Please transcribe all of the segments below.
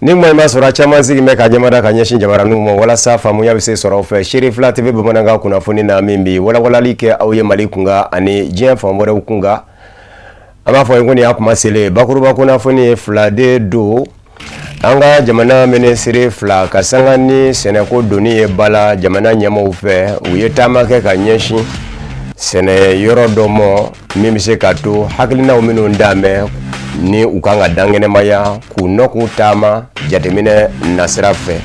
Ni ma b'a sɔrɔ caman sigi bɛ ka ɲɛmada ka ɲɛsin jamananinw ma walasa faamuya bɛ se sɔrɔ aw fɛ. Seere Fila TV bamanankan kunnafoni na, min bi walawalali kɛ aw ye Mali kunkan ani diɲɛ fan wɛrɛw kunkan. An b'a fɔ ye ko nin y'a kuma selen bakuruba kunnafoni ye fila de don. An ka jamana minisiri fila ka sanga ni sɛnɛko doni ye bala jamana ɲɛmaaw fɛ, u ye taama kɛ ka ɲɛsin sɛnɛ yɔrɔ dɔ ma min bɛ se ka to hakilinaw minnu danbɛ ni u kan ka dankɛnɛmaya k'u nɔ k'u taama jateminɛ nasira fɛ.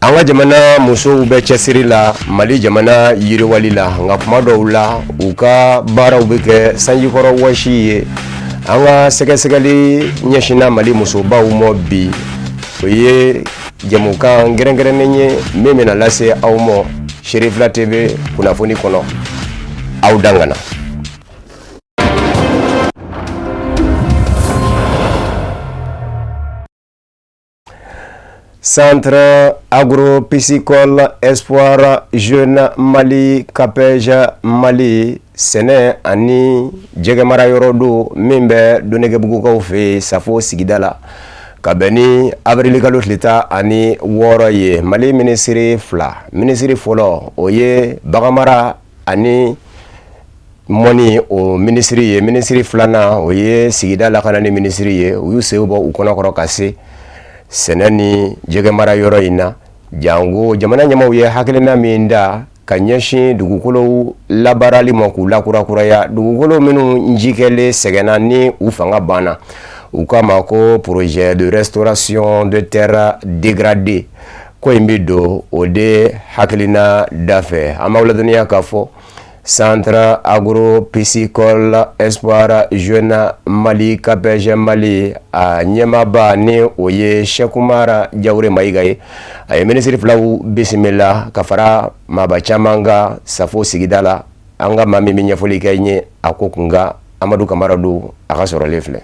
An ka jamana musow bɛ cɛsiri la Mali jamana yiriwali la, nka kuma dɔw la u ka baaraw bɛ kɛ sanjikɔrɔ wɔsi ye. An ka sɛgɛsɛgɛli ɲɛsinna Mali musobaw ma bi, o ye jɛmukan kɛrɛnkɛrɛnnen ye min bɛna lase aw ma Seere Fila TV kunnafoni kɔnɔ. Aw dangana. Centre Agro-Piscicole Espoir Jeune Mali CAPEJ Mali, sɛnɛ ani jɛgɛmara yɔrɔ don min bɛ Donegebugukaw fɛ yen Safo sigida la, ka bɛn ni avril kalo tile 16 ye. Mali minisiri fila, minisiri fɔlɔ o ye baganmara ani mɔni o minisiri ye, minisiri filanan o ye sigida lakanani minisiri ye, u y'u sen bɔ u kɔnɔkɔrɔ ka se sɛnɛ ni jɛgɛmara yɔrɔ in na, jango jamana ɲɛmaaw ye hakilina min da ka ɲɛsin dugukolow labaarali ma k'u lakurakuraya, dugukolo minnu jikɛlen sɛgɛnna ni u fanga banna. U k'a ma ko projet de restauration de terre dégradée. Ko in bɛ don o de hakilina da fɛ. An b'aw ladɔnniya k'a fɔ Centre Agro-Piscicole Espoir Jeune Mali CAPEJ Mali, a ɲɛmaaba ni o ye Sɛkumara Jawure Mayiga ye, a ye minisiri filaw bisimila ka fara maaba caman kan Safo sigida la. An ka maa min bɛ ɲɛfɔli kɛ ye a ko kunkan, Amadu Kamara don, a ka sɔrɔlen filɛ.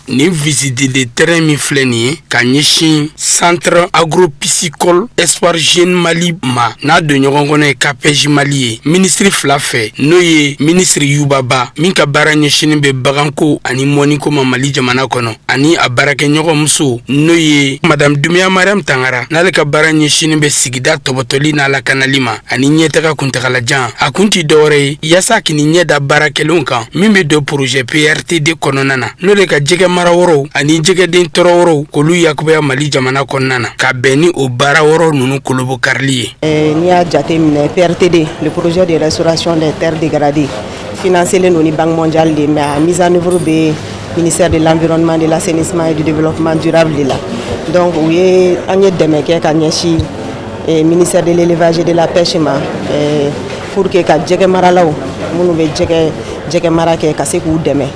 Nin visite de terrain min filɛ nin ye ka ɲɛsin Centre Agro-Piscicole Espoir Jeune Mali ma, n'a don ɲɔgɔn kɔnɔ ye CAPEJ Mali ye, minisiri fila fɛ, n'o ye minisiri Yuba Ba min ka baara ɲɛsinnen bɛ baganko ani mɔniko ma Mali jamana kɔnɔ, ani a baarakɛɲɔgɔnmuso, n'o ye Madame Dumiya Mariam Tangara, n'ale ka baara ɲɛsinnen bɛ sigida tɔbɔtɔli n'a lakanali ma ani ɲɛtaga kuntagalajan. A kun ti dɔwɛrɛ ye yaasa k'i ɲɛ da baara kɛlenw kan min bɛ don projet PRTD kɔnɔna na, n'o de ka jɛgɛ mara yɔrɔw ani jɛgɛden tɔrɔ yɔrɔw k'olu yakubaya Mali jamana kɔnɔna na, ka bɛn ni o baara yɔrɔ ninnu kolobokarili ye. N'i y'a jate minɛ, PRTD, le projet de restauration des terres dégradées, financé len don ni Banque mondiale de, mais a mise en œuvre bɛ ministère de l'Environnement, de l'Assainissement et du Développement durable de la. Donc u ye an ye dɛmɛ kɛ ka ɲɛsin ministère de l'Élevage et de la Pêche ma pour que ka jɛgɛ maralaw minnu bɛ jɛgɛ mara kɛ, ka se k'u dɛmɛ.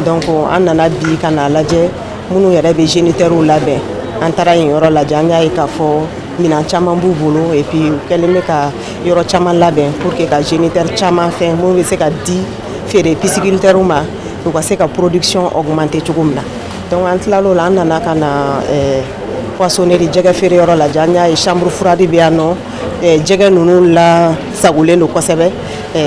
Donc an nana bi ka n'a lajɛ minnu yɛrɛ bɛ géniteurs labɛn. An taara yen yɔrɔ lajɛ, an y'a ye k'a fɔ minɛn caman b'u bolo et puis u kɛlen bɛ ka yɔrɔ caman labɛn pour que ka géniteur caman fɛn minnu bɛ se ka di feere pisciculteurs ma, u ka se ka production augmenter cogo min na. Donc an tilal'o la, an nana ka na poissonnerie, jɛgɛ feere yɔrɔ lajɛ. An y'a ye chambre froide bɛ yan nɔ, jɛgɛ ninnu la sagolen don kosɛbɛ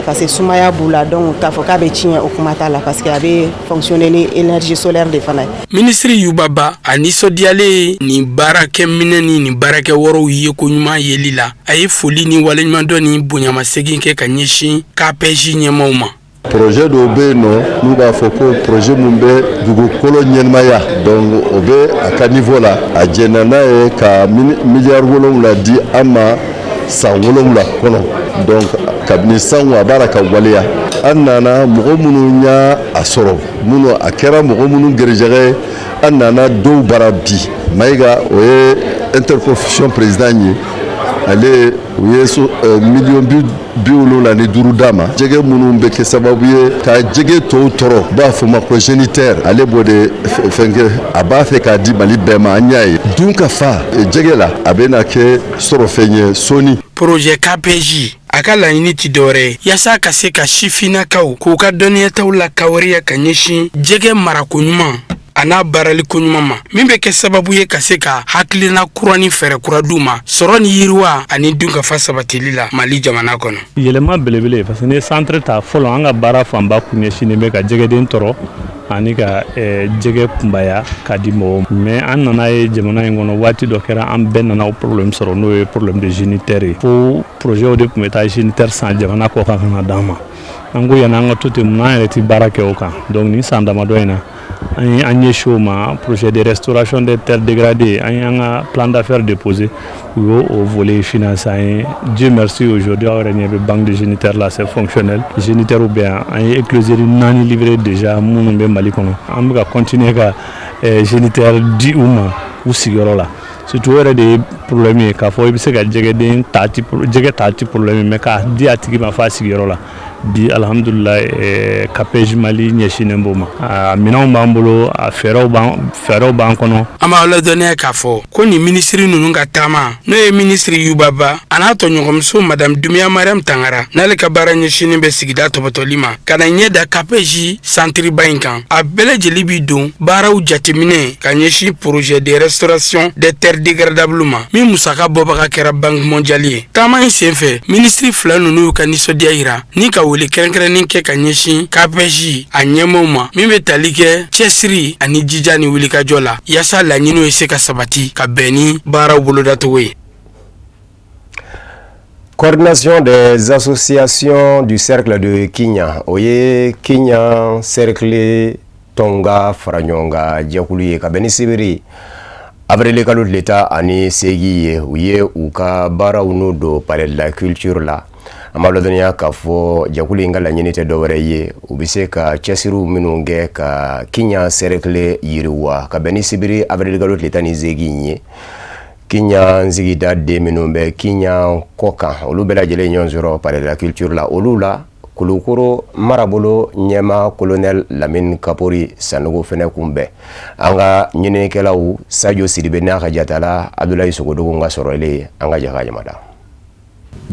parce que sumaya b'u la. Donc k'a fɔ k'a bɛ tiɲɛ, o kuma t'a la, parce que a bɛ fonctionner ni énergie solaire de fana ye. Minisiri Yuba Ba a nisɔndiyalen nin baarakɛminɛ ni nin baarakɛ wɔrɔw ye ko ɲuman yeli la, a ye foli ni waleɲumandɔn ni bonyamasegin kɛ ka ɲɛsin CAPEJ ɲɛmaaw ma. Projet dɔw bɛ yen nɔ n'u b'a fɔ ko projet mun bɛ dugukolo ɲɛnamaya, donc o bɛ a ka niveau la. A jɛnna n'a ye ka miliyari 7 di an ma san 7 kɔnɔ. Donc kabini san a b'a la ka waleya, an nana mɔgɔ minnu y'a a sɔrɔ, minnu a kɛra mɔgɔ minnu garijɛgɛ ye, an nana dɔw bara bi. Mayiga, o ye interprofession président ye, ale u ye miliyɔn 75 d'a ma. Jɛgɛ minnu bɛ kɛ sababu ye ka jɛgɛ tɔw tɔɔrɔ, u b'a fɔ ma ko géniteur, ale b'o de fɛn kɛ. A b'a fɛ k'a di Mali bɛɛ ma. An y'a ye dun ka fa jɛgɛ la, a bɛna kɛ sɔrɔfɛn ye sɔɔni. Projet CAPEJ a ka laɲini ti dɔwɛrɛ ye yaasa ka se ka sifinnakaw k'u ka dɔnniyataw lakawariya ka ɲɛsin jɛgɛ marako ɲuman a n'a baarali koɲuman ma, min bɛ kɛ sababu ye ka se ka hakilina kura ni fɛɛrɛ kura d'u ma sɔrɔ ni yiriwa ani dunkafa sabatili la Mali jamana kɔnɔ. Yɛlɛma belebele, parce que ni centre ta fɔlɔ, an ka baara fanba kun ɲɛsinnen bɛ ka jɛgɛden tɔrɔ. Ani ka jɛgɛ kunbaya k'a di mɔgɔw ma. Mais an nana ye jamana in kɔnɔ, waati dɔ kɛra, an bɛɛ nana o problème sɔrɔ, n'o ye problème de géniteur ye, fo projet de tun bɛ taa géniteur san jamana kɔ kan ka na d'an ma. An ko yanni an ka to ten, mun an yɛrɛ tɛ baara kɛ o kan? Donc nin san damadɔ in na, an ye an ɲɛsin o ma, projet de restauration des terres dégradées. An y'an ka plan d'affaires déposé, u y'o o volet financé an ye. Dieu merci, aujourd'hui aw yɛrɛ ɲɛ bɛ banque de géniteur la, c'est fonctionnel, géniteur bɛ yan. An ye écloserie naani livré déjà minnu bɛ Mali kɔnɔ. An bɛ ka continuer ka géniteur di u ma u sigiyɔrɔ la. Surtout o yɛrɛ de ye problème ye, k'a fɔ i bɛ se ka jɛgɛden ta, jɛgɛ ta ti problème ye, mais k'a di a tigi ma f'a sigiyɔrɔ la. Bi, alhamdulilayi, CAPEJ Mali ɲɛsinnen b'o ma. A minɛnw b'an bolo, a fɛɛrɛw b'an kɔnɔ. An b'aw ladɔnniya k'a fɔ ko nin minisiri ninnu ka taama, n'o ye minisiri Yuba Ba a n'a tɔɲɔgɔnmuso Madame Dumiya Mariam Tangara, n'ale ka baara ɲɛsinnen bɛ sigida tɔbɔtɔli ma, ka na ɲɛ da CAPEJ santiriba in kan, a bɛɛ lajɛlen bi don baaraw jateminɛ ka ɲɛsin projet de restauration des terres dégradables ma, min musaka bɔbaga kɛra Banque mondiale ye. Taama in senfɛ, minisiri fila ninnu y'u ka nisɔndiya yira ni ka wele kɛrɛnkɛrɛnnen kɛ ka ɲɛsin CAPEJ a ɲɛmaw ma, min bɛ tali kɛ cɛsiri ani jija ni wulikajɔ la, yaasa laɲiniw ye se ka sabati ka bɛn ni baaraw bolodacogo ye. Coordination des associations du cercle de Kignan, o ye Kignan cercle tɔnw ka fara ɲɔgɔn kan jɛkulu ye, ka bɛn ni sibiri avril kalo tile 18 ye, u ye u ka baaraw n'u don Palais de la Culture la. An b'a ladɔnniya k'a fɔ jɛkulu in ka laɲini tɛ dɔwɛrɛ ye, u bɛ se ka cɛsiriw minnu kɛ ka Kignan cercle yiriwa. Ka bɛn ni sibiri avril kalo tile 18 ye, Kignan sigida den minnu bɛ Kignan kɔ kan, olu bɛɛ lajɛlen ɲɔgɔn sɔrɔ Palais de la Culture la. Olu la, Kulukoro marabolo ɲɛma, colonel Lamine Kapori Sanogo fɛnɛ kunbɛn. An ka ɲininikɛlaw Sadio Sidibe n'a ka jatala Abdoulaye Sogodogo ka sɔrɔlen, an ka jɛ ka jamada.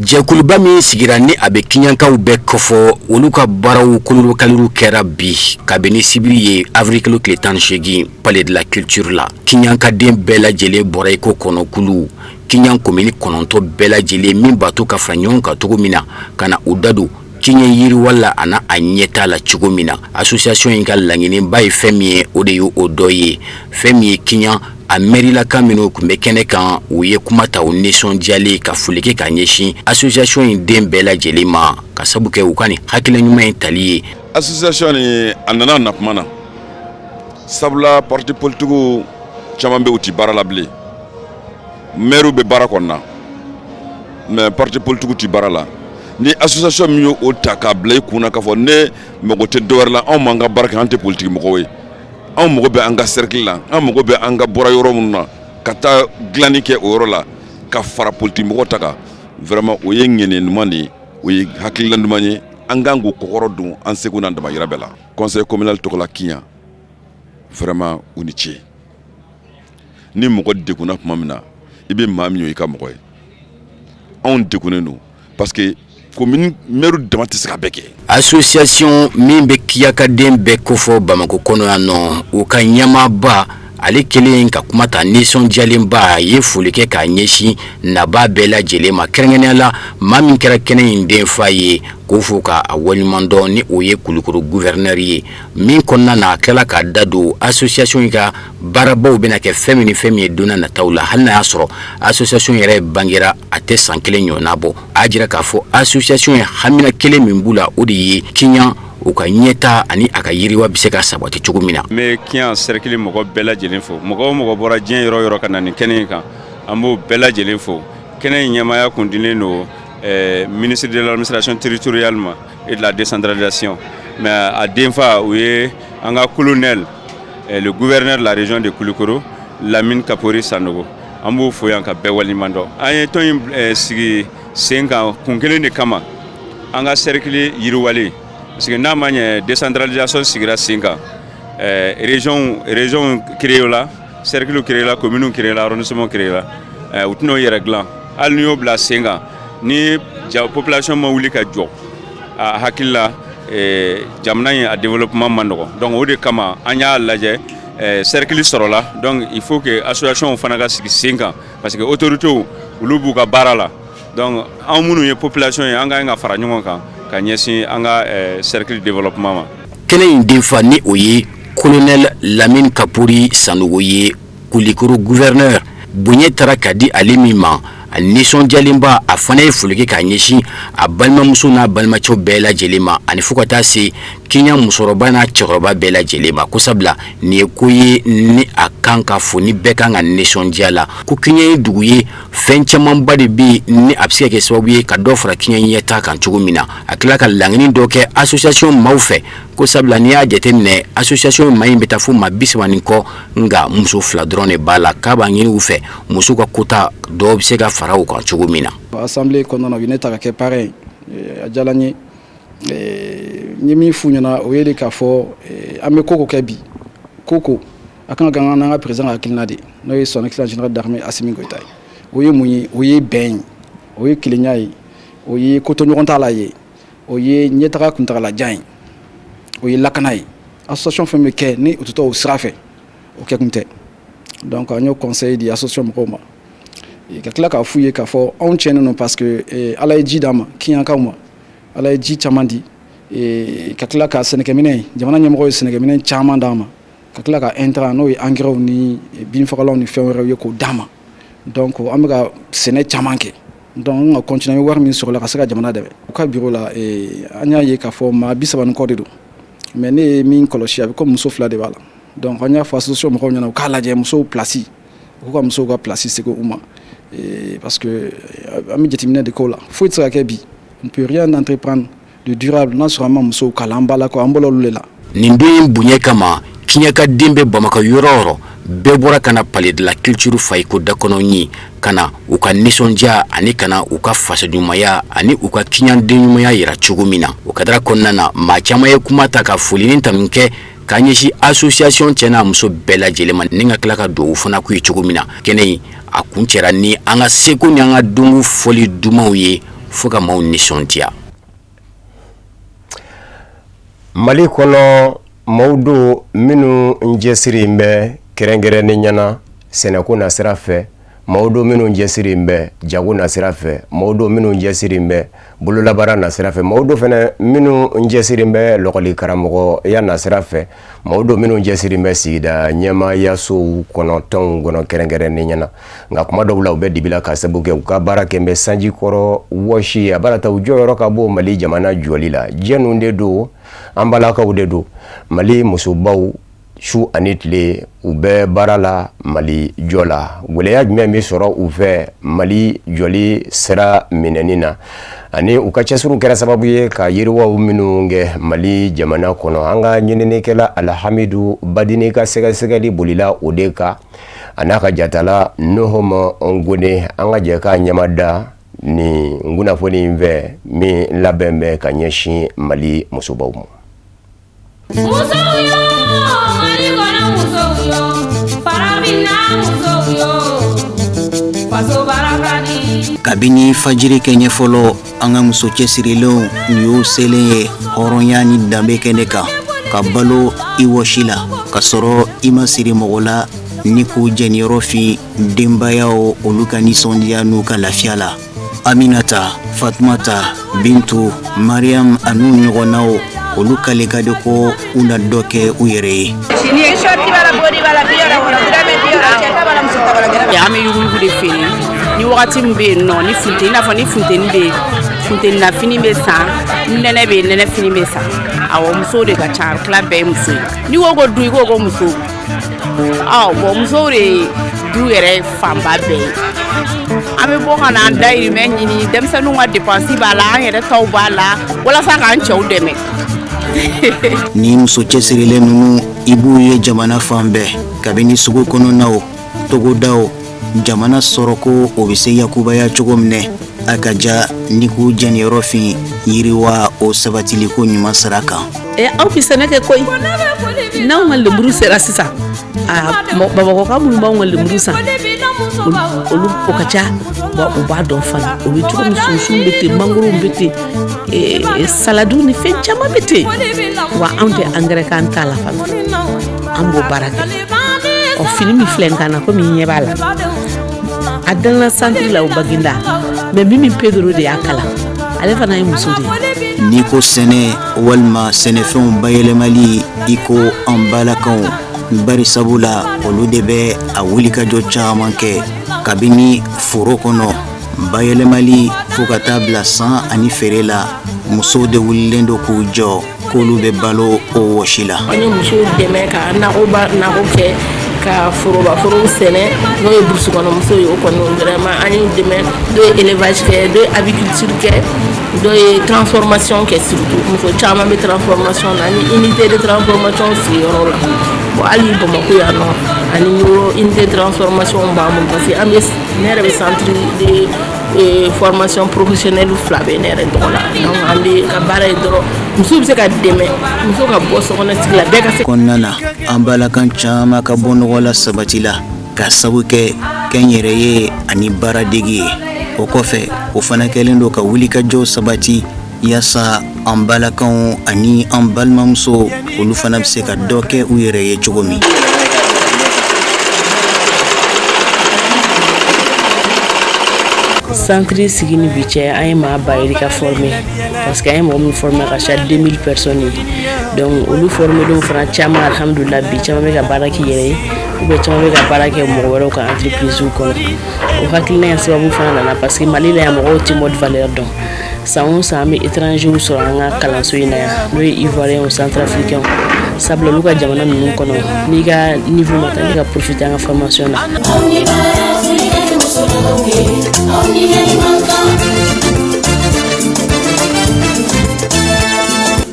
Jɛkuluba min sigira ni a bɛ kiɲankaw bɛɛ kɔfɔ, olu ka baaraw kolokaliw kɛra bi kabini sibiri ye avril kalo tile 18, Palais de la Culture la. Kiɲankaden bɛɛ lajɛlen bɔra i ko kɔnɔkulu. Kiɲan komini 9 bɛɛ lajɛlen min b'a to ka fara ɲɔgɔn kan cogo min na ka na u da don kiɲɛ yiriwa la a n'a a ɲɛta la cogo min na. Association in ka laɲiniba ye fɛn min ye, o de ye o dɔ ye. Fɛn min ye Kiɲan a mɛrilaka minnu tun bɛ kɛnɛ kan, u ye kuma ta u nisɔndiyalen ka foli kɛ ka ɲɛsin association in den bɛɛ lajɛlen ma, ka sabu kɛ u ka nin hakilina ɲuman in tali ye. Association ni a nana na kuma na, sabula parti politique caman bɛ, u ti baara la bilen. Maire bɛ baara kɔnɔna na, mais parti politique ti baara la. Ni association min y'o ta k'a bila i kun na k'a fɔ ne mago tɛ dɔwɛrɛ la, anw m'an ka baara kɛ, an tɛ politique mɔgɔw ye, anw mago bɛ an ka cercle la, an mago bɛ an ka bɔra yɔrɔ minnu na ka taa dilanni kɛ o yɔrɔ la, ka fara politique mɔgɔ ta kan, vraiment o ye ŋɛniya ɲuman de ye, o ye hakilina ɲuman ye. An kan k'o kɔkɔrɔ don an seko n'an damayira bɛɛ la. Conseil communal tɔgɔ la Kiɲan, vraiment u ni ce. Ni mɔgɔ degunna tuma min na, i bɛ maa min ye, o y'i ka mɔgɔ ye. Anw degunnen don parce que commune maire dama tɛ se ka bɛɛ kɛ. Association min bɛ kiyakaden bɛɛ kofɔ Bamakɔ kɔnɔ yan nɔ, u ka ɲɛmaaba, ale kelen ka kuma ta nisɔndiyalenba, a ye foli kɛ k'a ɲɛsin nabaa bɛɛ lajɛlen ma, kɛrɛnkɛrɛnnenya la maa min kɛra kɛnɛ in denfa ye, k'o fo k'a waleɲuman dɔn, ni o ye Kulukoro gouverneur ye. Min kɔnɔna na, a tilala k'a da don association in ka baarabaw bɛna kɛ fɛn min ni fɛn min ye don nataw la. Hali n'a y'a sɔrɔ association yɛrɛ bangera a tɛ san 1 ɲɔgɔnna bɔ, a jira k'a fɔ association ye hamina kelen min b'u la, o de ye Kiɲan u ka ɲɛta ani a ka yiriwa bɛ se ka sabati cogo min na. N bɛ Kiɲan cercle mɔgɔ bɛɛ lajɛlen fo. Mɔgɔ o mɔgɔ bɔra diɲɛ yɔrɔ yɔrɔ ka na nin kɛnɛ in kan, an b'o bɛɛ lajɛlen fo. Kɛnɛ in ɲɛmaaya kun dilen don ministre de l'Administration territoriale ma et de la Décentralisation, mais a denfa, o ye an ka colonel, le gouverneur de la région de Kulukoro, Lamine Kapori Sanogo. An b'o fo yan ka bɛɛ waleɲuman dɔn. An ye tɔn in sigi sen kan kun kelen de kama, an ka cercle yiriwalen, parce que n'a ma ɲɛ décentralisation sigira sen kan, région créé la, cercle créé la, commune créé la, arrondissement créé la, u tɛn'o yɛrɛ dilan. Hali n'i y'o bila sen kan, ni population ma wuli ka jɔ a hakili la, jamana in a développement man nɔgɔn. Donc o de kama an y'a lajɛ, cercle sɔrɔla, donc il faut que association fana ka sigi sen kan, parce que autorités olu b'u ka baara la. Donc anw minnu ye population ye, an ka ɲi ka fara ɲɔgɔn kan ka ɲɛsin an ka cercle développement ma. Kɛnɛ in denfa, ni o ye Colonel Lamine Kapuri Sanogo ye, Kulikoro gouverneur. Bonya taara ka di ale min ma, a nisɔndiyalenba, a fana ye foli kɛ k'a ɲɛsin a balimamuso n'a balimacɛw bɛɛ lajɛlen ma, ani fo ka taa se Kiɲan musokɔrɔba n'a cɛkɔrɔba bɛɛ lajɛlen ma, ko sabula nin ye ko ye ni a kan ka fo, ni bɛɛ kan ka nisɔndiya la, ko Kiɲan ye dugu ye, fɛn camanba de bɛ yen ni a bɛ se ka kɛ sababu ye ka dɔ fara Kiɲan ɲɛtaa kan cogo min na. A tila ka laɲini dɔ kɛ association maaw fɛ, ko sabula n'i y'a jateminɛ, association maa in bɛ taa fo maa 30 ni kɔ, nka muso 2 dɔrɔn de b'a la, k'a b'a ɲini u fɛ muso ka quota dɔw bɛ se ka fara u kan cogo min na. Assemblée kɔnɔna na, u ye ne ta ka kɛ parrain ye, a diyara n ye. N ye min f'u ɲɛna, o ye de k'a fɔ an bɛ ko ko kɛ bi, ko ko a kan ka kan n'an ka président ka hakilina de ye, n'o ye son excellence général d'armée Assimi Goïta ye. O ye mun ye? O ye bɛn ye, o ye kelenya ye, o ye kotoɲɔgɔn ye, o ye ɲɛtaga kuntagalajan ye, o ye lakana ye. Association fɛn bɛ kɛ ni o tɛ taa o sira fɛ, o kɛ kun tɛ. Donc an y'o conseil di association mɔgɔw ma, ka tila k'a f'u ye k'a fɔ anw tiɲɛnen don, parce que Ala ye ji d'an ma, Kiɲankaw ma, Ala ye ji caman di, ka tila ka sɛnɛkɛminɛ, jamana ɲɛmɔgɔ ye sɛnɛkɛminɛ caman d'an ma, ka tila ka intrant, n'o ye engrais ni binfagalanw ni fɛn wɛrɛw ye, k'o d'an ma. Donc an bɛ ka sɛnɛ caman kɛ. Donc an ka continuer wari min sɔrɔ la ka se ka jamana dɛmɛ. U ka bureau la, an y'a ye k'a fɔ maa 30 ni kɔ de don, mais ne ye min kɔlɔsi, a bɛ comme muso 2 de b'a la. Donc an y'a fɔ association mɔgɔw ɲɛna, u k'a lajɛ musow place, u ka musow ka place segin u ma, parce que an bɛ jateminɛ de k'o la. Foyi tɛ se ka kɛ bi, on peut rien entreprendre de durable n'a sɔrɔ an ma musow kalan. An balakaw, an bɔla olu de la. Nin don in bonya kama, Kiɲɛka den bɛ Bamakɔ yɔrɔ o yɔrɔ, bɛɛ bɔra ka na Palais de la Culture Fayiko dakɔnɔ ka na u ka nisɔndiya ani ka na u ka fasoɲumanya ani u ka kiɲanden ɲumanya yira cogo min na. O kadara kɔnɔna na, maa caman ye kuma ta ka foli ni tanu kɛ k'a ɲɛsin association cɛ n'a muso bɛɛ lajɛlen ma, ni ka tila ka dugawu fana k'u ye cogo min na. Kɛnɛ in a kun cɛra ni an ka seko ni an ka dunun fɔli dumanw ye fo ka maaw nisɔndiya. Mali kɔnɔ, maaw don minnu cɛsiri bɛ kɛrɛnkɛrɛnnenya na sɛnɛko na sira fɛ, maaw don minnu cɛsiri bɛ jago na sira fɛ, maaw don minnu cɛsiri bɛ bololabaara na sira fɛ, maaw don fana minnu cɛsiri bɛ lɔkɔli karamɔgɔya na sira fɛ, maaw don minnu cɛsiri bɛ sigida ɲɛmaayasow kɔnɔ, tɔnw kɔnɔ kɛrɛnkɛrɛnnenya na. Nka kuma dɔw la, u bɛ dibi la ka sababu kɛ u ka baara kɛ bɛ sanji kɔrɔ wɔsi a baara ta. U jɔyɔrɔ ka bɔ Mali jamana jɔli la. Jɛnw de don, an balakaw de don. Mali musobaw, su ani tile, u bɛ baara la Mali jɔ la. Gɛlɛya jumɛn bɛ sɔrɔ u fɛ Mali jɔli sira minɛni na, ani u ka cɛsiriw kɛra sababu ye ka yiriwaw minnu kɛ Mali jamana kɔnɔ? An ka ɲininikɛla Alhamidu Badini ka sɛgɛsɛgɛli bolila o de kan, a n'a ka jatala Nuhum Ngone. An ka jɛ k'a ɲɛmada ni kunnafoni in fɛ min labɛn bɛ ka ɲɛsin Mali musobaw ma. Musow yo, Mali kɔnɔ musow yo, farafinna musow yo, faso baara ka di. Kabini fajiri kɛɲɛ fɔlɔ, an ka muso cɛsirilenw, nin y'o selen ye hɔrɔnya ni danbe kɛnɛ kan, ka balo i wɔsi la ka sɔrɔ i ma siri mɔgɔ la, ni k'u jɛniyɔrɔ fin denbayaw, olu ka nisɔndiya n'u ka lafiya la. Aminata, Fatumata, Bintu, Mariam an'u ɲɔgɔnnaw, olu kale ka di ko u na dɔ kɛ u yɛrɛ ye. Shorti b'a la, body b'a la, 60, dɔrɔmɛ 60, cɛ ta b'a la, muso ta b'a la. An bɛ yuguyugu de feere. Ni wagati min bɛ yen nɔ, ni funteni, i n'a fɔ ni funteni bɛ yen, funteni na fini bɛ san, ni nɛnɛ bɛ yen, nɛnɛ fini bɛ san. Awɔ, musow de ka ca, tila bɛɛ ye muso ye. N'i ko ko du, i ko ko muso. Ɔ bɔn, musow de ye du yɛrɛ fanba bɛɛ ye. An bɛ bɔ ka na an dayirimɛ ɲini, denmisɛnninw ka dépense b'a la, an yɛrɛ taw b'a la, walasa k'an cɛw dɛmɛ. Ni muso cɛsirilen ninnu, i b'u ye jamana fan bɛɛ, kabini sugu kɔnɔnaw, togodaw, jamana sɔrɔko o bɛ se yakubaya cogo minɛ a ka ja ni k'u jɛniyɔrɔ fin yiriwa o sabatiliko ɲuman sira kan. Ɛ, aw bɛ sɛnɛ kɛ koyi. N'anw ka lemuru sera sisan, aa, Bamakɔka minnu b'anw ka lemuru san, olu o ka ca wa. U b'a dɔn fana o bɛ cogo min. Sunsunw bɛ ten, mangorow bɛ ten, saladiw ni fɛn caman bɛ ten wa. Anw tɛ angɛrɛ k'an ta la fana, an b'o baara kɛ. Ɔ, fini min filɛ n kan na, komi i ɲɛ b'a la, a danna centre la o Baginda, mais Mimi Pedro de y'a kalan, ale fana ye muso de ye. N'i ko sɛnɛ walima sɛnɛfɛnw bayɛlɛmali i ko an balakaw, bari sabu la olu de bɛ a wulikajɔ caman kɛ kabini foro kɔnɔ, bayɛlɛmali fo ka taa bila san ani feere la. Musow de wulilen don k'u jɔ k'olu bɛ balo o wɔsi la. An ye musow dɛmɛ ka nakɔba nakɔ kɛ, ka foroba forow sɛnɛ, n'o ye burusi kɔnɔ musow ye. O kɔni, vraiment, an y'u dɛmɛ. Dɔw ye élevage kɛ, dɔw ye aviculture kɛ, dɔw ye transformation kɛ. Surtout muso caman bɛ transformation na ni unité de transformation sigiyɔrɔ la. Bon, hali Bamakɔ yan nɔ ani Ɲoro, unité de transformation b'an bolo, parce que an bɛ, ne yɛrɛ bɛ centre de formation professionnelle fila bɛ ne yɛrɛ tɔgɔ la. Donc an bɛ ka baara ye dɔrɔn, muso bɛ se ka dɛmɛ, muso ka bɔ sokɔnɔ sigi la, bɛɛ ka se. Kɔnɔna na, an balakan caman ka bɔ nɔgɔ la sabati la ka sabu kɛ kɛnyɛrɛye ani baaradege ye. O kɔfɛ, o fana kɛlen don ka wulikajɔ sabati yaasa an balakanw ani an balimamuso, olu fana bɛ se ka dɔ kɛ u yɛrɛ ye cogo min. Centre sigi ni bi cɛ, an ye maa ba yirika former, parce que an ye mɔgɔ min former ka ca 2000 personnes ye. Donc olu former denw fana caman, alhamdulillah, bi caman bɛ ka baara k'i yɛrɛ ye, ou bien caman bɛ ka baara kɛ mɔgɔ wɛrɛw ka entreprise kɔnɔ. O hakilina in sababu fana nana parce que Mali la yan, mɔgɔw tɛ mode valeur dɔn. San o san, an bɛ étrangers sɔrɔ an ka kalanso in na yan, n'o ye Ivoiriens, Centrafricains, sabula olu ka jamana ninnu kɔnɔ, n'i ka niveau ma taa, n'i ka profiter an ka formation na.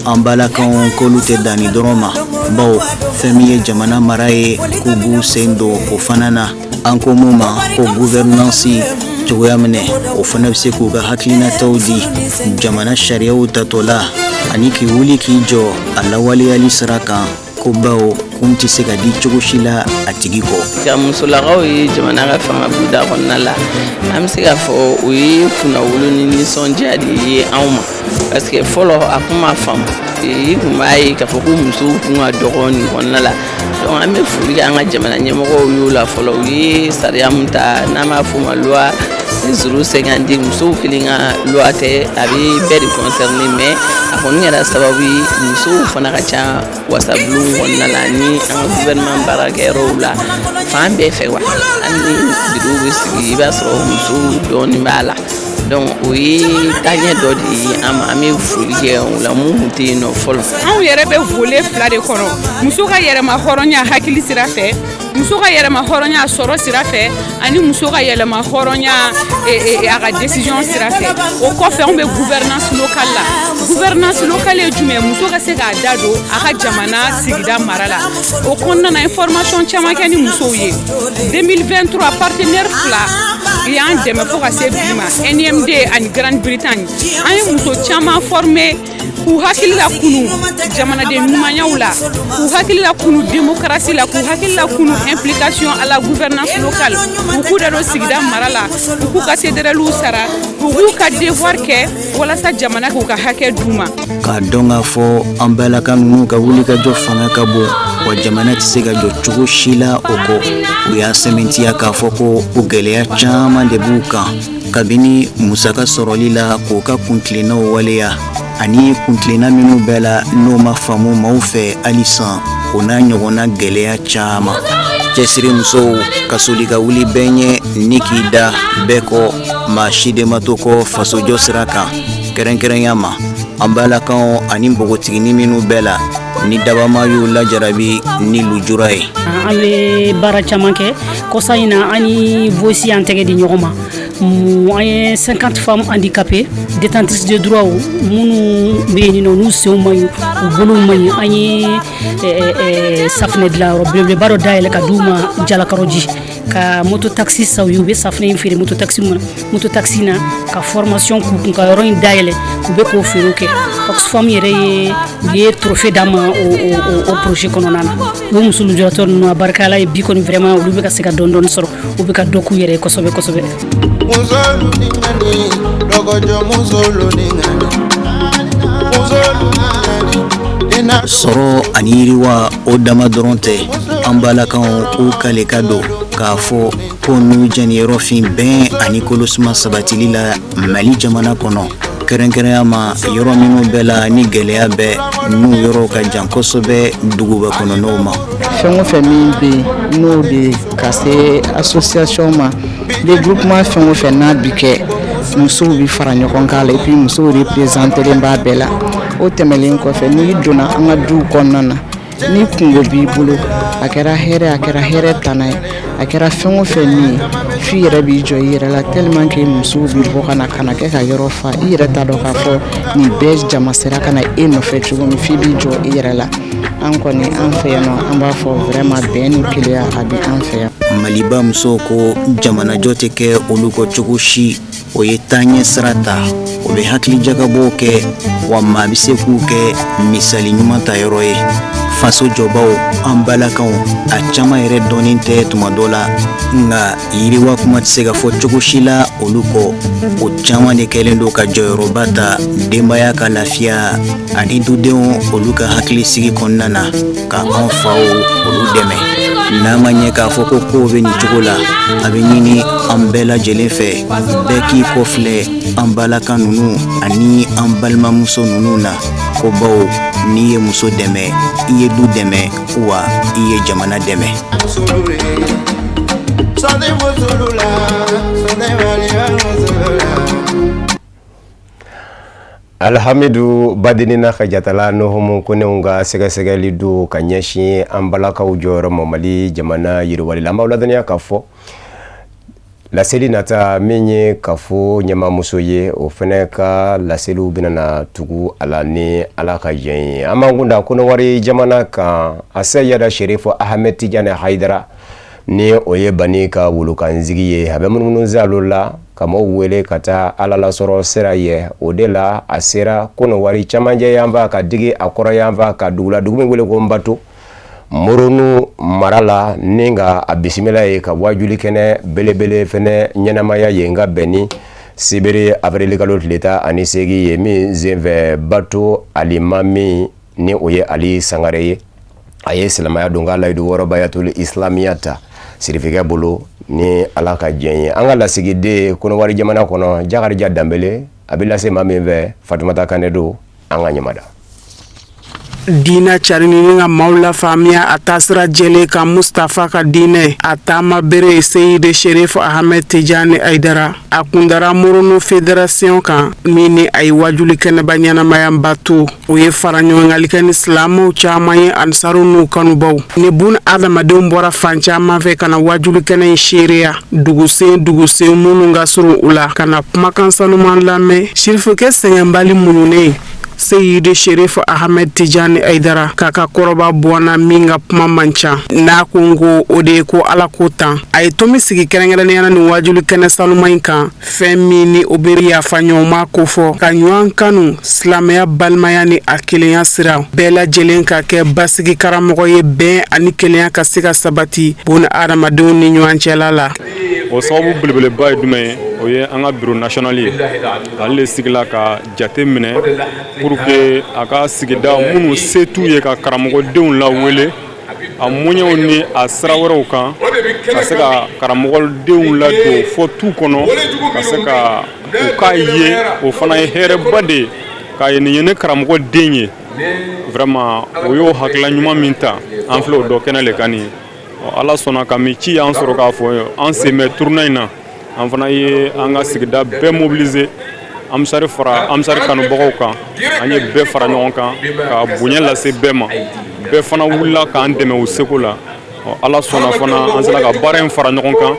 An balakaw k'olu tɛ danni dɔrɔn ma, bawo fɛn min ye jamana mara ye, k'u b'u sen don o fana na, an ko mun ma ko gouvernance cogoya minɛ. O fana bɛ se k'u ka hakilinataw di jamana sariyaw tatɔ la ani k'i wuli k'i jɔ a lawaleyali sira kan, ko bawo kun tɛ se ka di cogo si la a tigi kɔ. Ka musolakaw ye jamana ka fanga buda kɔnɔna la, an bɛ se k'a fɔ o ye kunnawolo ni nisɔndiya de ye anw ma, parce que fɔlɔ a kun ma faamu. I kun b'a ye k'a fɔ ko musow kun ka dɔgɔ nin kɔnɔna la. Donc an bɛ foli kɛ an ka jamana ɲɛmɔgɔw y'o la fɔlɔ. U ye sariya mun ta, n'an b'a f'o ma loi 050, musow kelen ka loi tɛ, a bɛ bɛɛ de concerner, mais a kɔni kɛra sababu ye musow fana ka ca wasabulon kɔnɔna la ni an ka gouvernement baarakɛyɔrɔw la, fan bɛɛ fɛ wa. Hali ni bureau bɛ sigi, i b'a sɔrɔ musow dɔɔnin b'a la. Donc o ye taaɲɛ dɔ de ye an ma, an bɛ foli kɛ o la, mun tun tɛ yen nɔ fɔlɔ. Anw yɛrɛ bɛ volet fila de kɔnɔ: muso ka yɛrɛma hɔrɔnya hakili sira fɛ, muso ka yɛrɛma hɔrɔnya sɔrɔ sira fɛ, ani muso ka yɛlɛma hɔrɔnya a ka décision sira fɛ. O kɔfɛ, anw bɛ gouvernance locale la. Gouvernance locale ye jumɛn? Muso ka se k'a da don a ka jamana sigida mara la. O kɔnɔna na, information caman kɛ ni musow ye. 2023, partenaire fila y'an dɛmɛ fo ka se bi ma, NIMD ani Grande-Bretagne. An ye muso caman former k'u hakili la kunu jamanaden ɲumanyaw la, k'u hakili la kunu démocratie la, k'u hakili la kunu implication à la gouvernance locale, u k'u da don sigida mara la, u k'u ka CDRLw sara, u k'u ka devoir kɛ walasa jamana k'u ka hakɛ d'u ma. K'a dɔn k'a fɔ an balaka ninnu ka wulikajɔ fanga ka bon wa, jamana tɛ se ka jɔ cogo si la o kɔ. U y'a sɛmɛntiya k'a fɔ ko o gɛlɛya caman de b'u kan, kabini musaka sɔrɔli la k'u ka kuntilennaw waleya, ani kuntilenna minnu bɛɛ la n'o ma faamu maaw fɛ halisa, o n'a ɲɔgɔnna gɛlɛya caman. Cɛsiri musow ka soli ka wuli bɛɛ ɲɛ ni k'i da bɛɛ kɔ, maa si de ma to kɔ fasojɔ sira kan, kɛrɛnkɛrɛnya ma an balakaw ani npogotiginin minnu bɛɛ la ni dabama y'u lajarabi ni lujura ye. An bɛ baara caman kɛ. Kɔsa in na, an ni Voici y'an tɛgɛ di ɲɔgɔn ma. An ye 50 femmes handicapées détentrices de droits, minnu bɛ yen nɔ, n'u senw man ɲi, u bolow man ɲi, an ye safunɛ dilanyɔrɔ belebeleba dɔ dayɛlɛ ka d'u ma Jalakɔrɔji, ka moto taxi san u ye. U bɛ safunɛ in feere moto taxi ma, moto taxi na, ka formation k'u kun, ka yɔrɔ in dayɛlɛ, u bɛ k'o feerew kɛ. Oxfam yɛrɛ ye, u ye trophée d'an ma o projet kɔnɔna na. O muso lujuratɔ ninnu, a barika Ala ye, bi kɔni, vraiment, olu bɛ ka se ka dɔɔni dɔɔni sɔrɔ, u bɛ ka dɔ k'u yɛrɛ ye kosɛbɛ kosɛbɛ. Musolu ni ŋani, dɔgɔjɔ musolu ni ŋani, musolu ni ŋani. Sɔrɔ ani yiriwa, o dama dɔrɔn tɛ. An balakaw k'u kale ka don k'a fɔ ko n'u jɛniyɔrɔ fin bɛn ani kolosuma sabatili la Mali jamana kɔnɔ. Kɛrɛnkɛrɛnya ma yɔrɔ minnu bɛɛ la ni gɛlɛya bɛ n'u yɔrɔ ka jan kosɛbɛ duguba kɔnɔnaw ma. Fɛn o fɛn min bɛ yen, n'o de ka se association ma, regroupement fɛn o fɛn n'a bi kɛ, musow bi fara ɲɔgɔn kan la, et puis musow représentelen b'a bɛɛ la. O tɛmɛlen kɔfɛ, n'i donna an ka duw kɔnɔna na, ni kungo b'i bolo, a kɛra hɛrɛ, a kɛra hɛrɛ tana ye, a kɛra fɛn o fɛn min ye, f'i yɛrɛ b'i jɔ i yɛrɛ la, tellement que musow bɛ bɔ ka na kɛ ka yɔrɔ fa. I yɛrɛ t'a dɔn k'a fɔ nin bɛɛ jama sera ka na e nɔfɛ cogo min, f'i b'i jɔ i yɛrɛ la. An kɔni, an fɛ yan nɔ, an b'a fɔ vraiment, bɛn ni kelenya, a bɛ an fɛ yan. Maliba musow ko jamanajɔ tɛ kɛ olu kɔ cogo si. O ye taaɲɛ sira ta, o bɛ hakilijagabɔw kɛ, wa maa bɛ se k'u kɛ misali ɲuman ta yɔrɔ ye. Faso jɔbaw, an balakaw, a caman yɛrɛ dɔnnen tɛ tuma dɔ la, nka yiriwa kuma tɛ se ka fɔ cogo si la olu kɔ. O caman de kɛlen don ka jɔyɔrɔba ta denbaya ka lafiya ani dudenw olu ka hakilisigi kɔnɔna na, ka an faw olu dɛmɛ. N'a ma ɲɛ k'a fɔ ko kow bɛ nin cogo la, a bɛ ɲini an bɛɛ lajɛlen fɛ, bɛɛ k'i kɔfilɛ an balaka ninnu ani an balimamuso ninnu na, ko bawo n'i ye muso dɛmɛ, i ye du dɛmɛ, wa i ye jamana dɛmɛ. Alhamidu Badinina Kajatala Nuhumu Konew ka sɛgɛsɛgɛli don ka ɲɛsin an balakaw jɔyɔrɔ ma Mali jamana yiriwali la. An b'aw ladɔnniya k'a fɔ laseli nata min ye kafo ɲɛmaamuso ye, o fana ka laseliw bɛna na tugu a la ni Ala ka jɛn ye. An b'an kun da Kɔnɔwari jamana kan, Aseyida Sherifu Ahmed Tijani Hayidara, ni o ye Bani ka wulukansigi ye, a bɛ munumunu zalo la ka mɔgɔw wele ka taa Ala lasɔrɔ sira ye. O de la a sera Kɔnɔwari camancɛ yanfan ka digi a kɔrɔn yanfan ka dugu la, dugu min wele ko Nbato, Moronu mara la, ni ka a bisimila ye ka wajuli kɛnɛ belebele fɛnɛ ɲɛnamaya yen ka bɛn ni sibiri avril kalo tile 18 ye, min senfɛ Bato alimami, ni o ye Ali Sangare ye, a ye silamɛya don ka layidu wɔɔrɔ bayatul islamiya ta sirifikɛ bolo ni Ala ka diɲɛ ye. An ka lasigiden Kɔnɔwari jamana kɔnɔ, Jakarija Danbele, a bɛ lase maa min fɛ, Fatumata Kane don. An ka ɲamada Diinɛ carinni ka maaw lafaamuya a taasira jɛlen kan, Mustafa ka diinɛ a taama bere Seyidi Sherif Ahmed Tijani Hayidara, a kundara Moronu fédération kan, min ni a ye wajuli kɛnɛba ɲɛnamaya Bato. O ye fara ɲɔgɔngali kɛ ni silamɛw caman ye, ansaru n'u kanubaw ni bun adamadenw bɔra fan caman fɛ ka na wajuli kɛnɛ in seereya, dugusen dugusen minnu ka surun u la, ka na kumakan sanuman lamɛn sirifukɛ sɛgɛnbali muɲunen Seyidi Sherif Ahmed Tijani Hayidara k'a ka kɔrɔba bɔnna, min ka kuma man ca n'a ko n ko o de ye ko Ala ko tan. A ye tomi sigi kɛrɛnkɛrɛnnenya na nin wajuli kɛnɛ sanuman in kan, fɛn min ni o bɛ yafa ɲɔgɔnma kofɔ, ka ɲɔgɔn kanu, silamɛya balimaya ni a kelenya sira, bɛɛ lajɛlen ka kɛ basigi karamɔgɔ ye, bɛn ani kelenya ka se ka sabati bun adamadenw ni ɲɔgɔn cɛla la. O sababu belebeleba ye jumɛn ye? O ye an ka bureau national ye. Ale de sigila ka jate minɛ pour que a ka sigida minnu se t'u ye, ka karamɔgɔdenw lawele a moyens ni a sira wɛrɛw kan, ka se ka karamɔgɔdenw ladon fɔ tu kɔnɔ, ka se ka u k'a ye. O fana ye hɛrɛba de ye k'a ye nin ye ne karamɔgɔ den ye. Vraiment, o y'o hakilila ɲuman min ta, an filɛ o dɔ kɛnɛ le kan nin ye. Ala sɔnna ka min ci y'an sɔrɔ k'a fɔ an sen bɛ tournée in na. An fana ye an ka sigida bɛɛ mobiliser, Ansari fara Ansari kanubagaw kan, an ye bɛɛ fara ɲɔgɔn kan ka bonya lase bɛɛ ma. Bɛɛ fana wulila k'an dɛmɛ u seko la. Ala sɔnna fana, an sera ka baara in fara ɲɔgɔn kan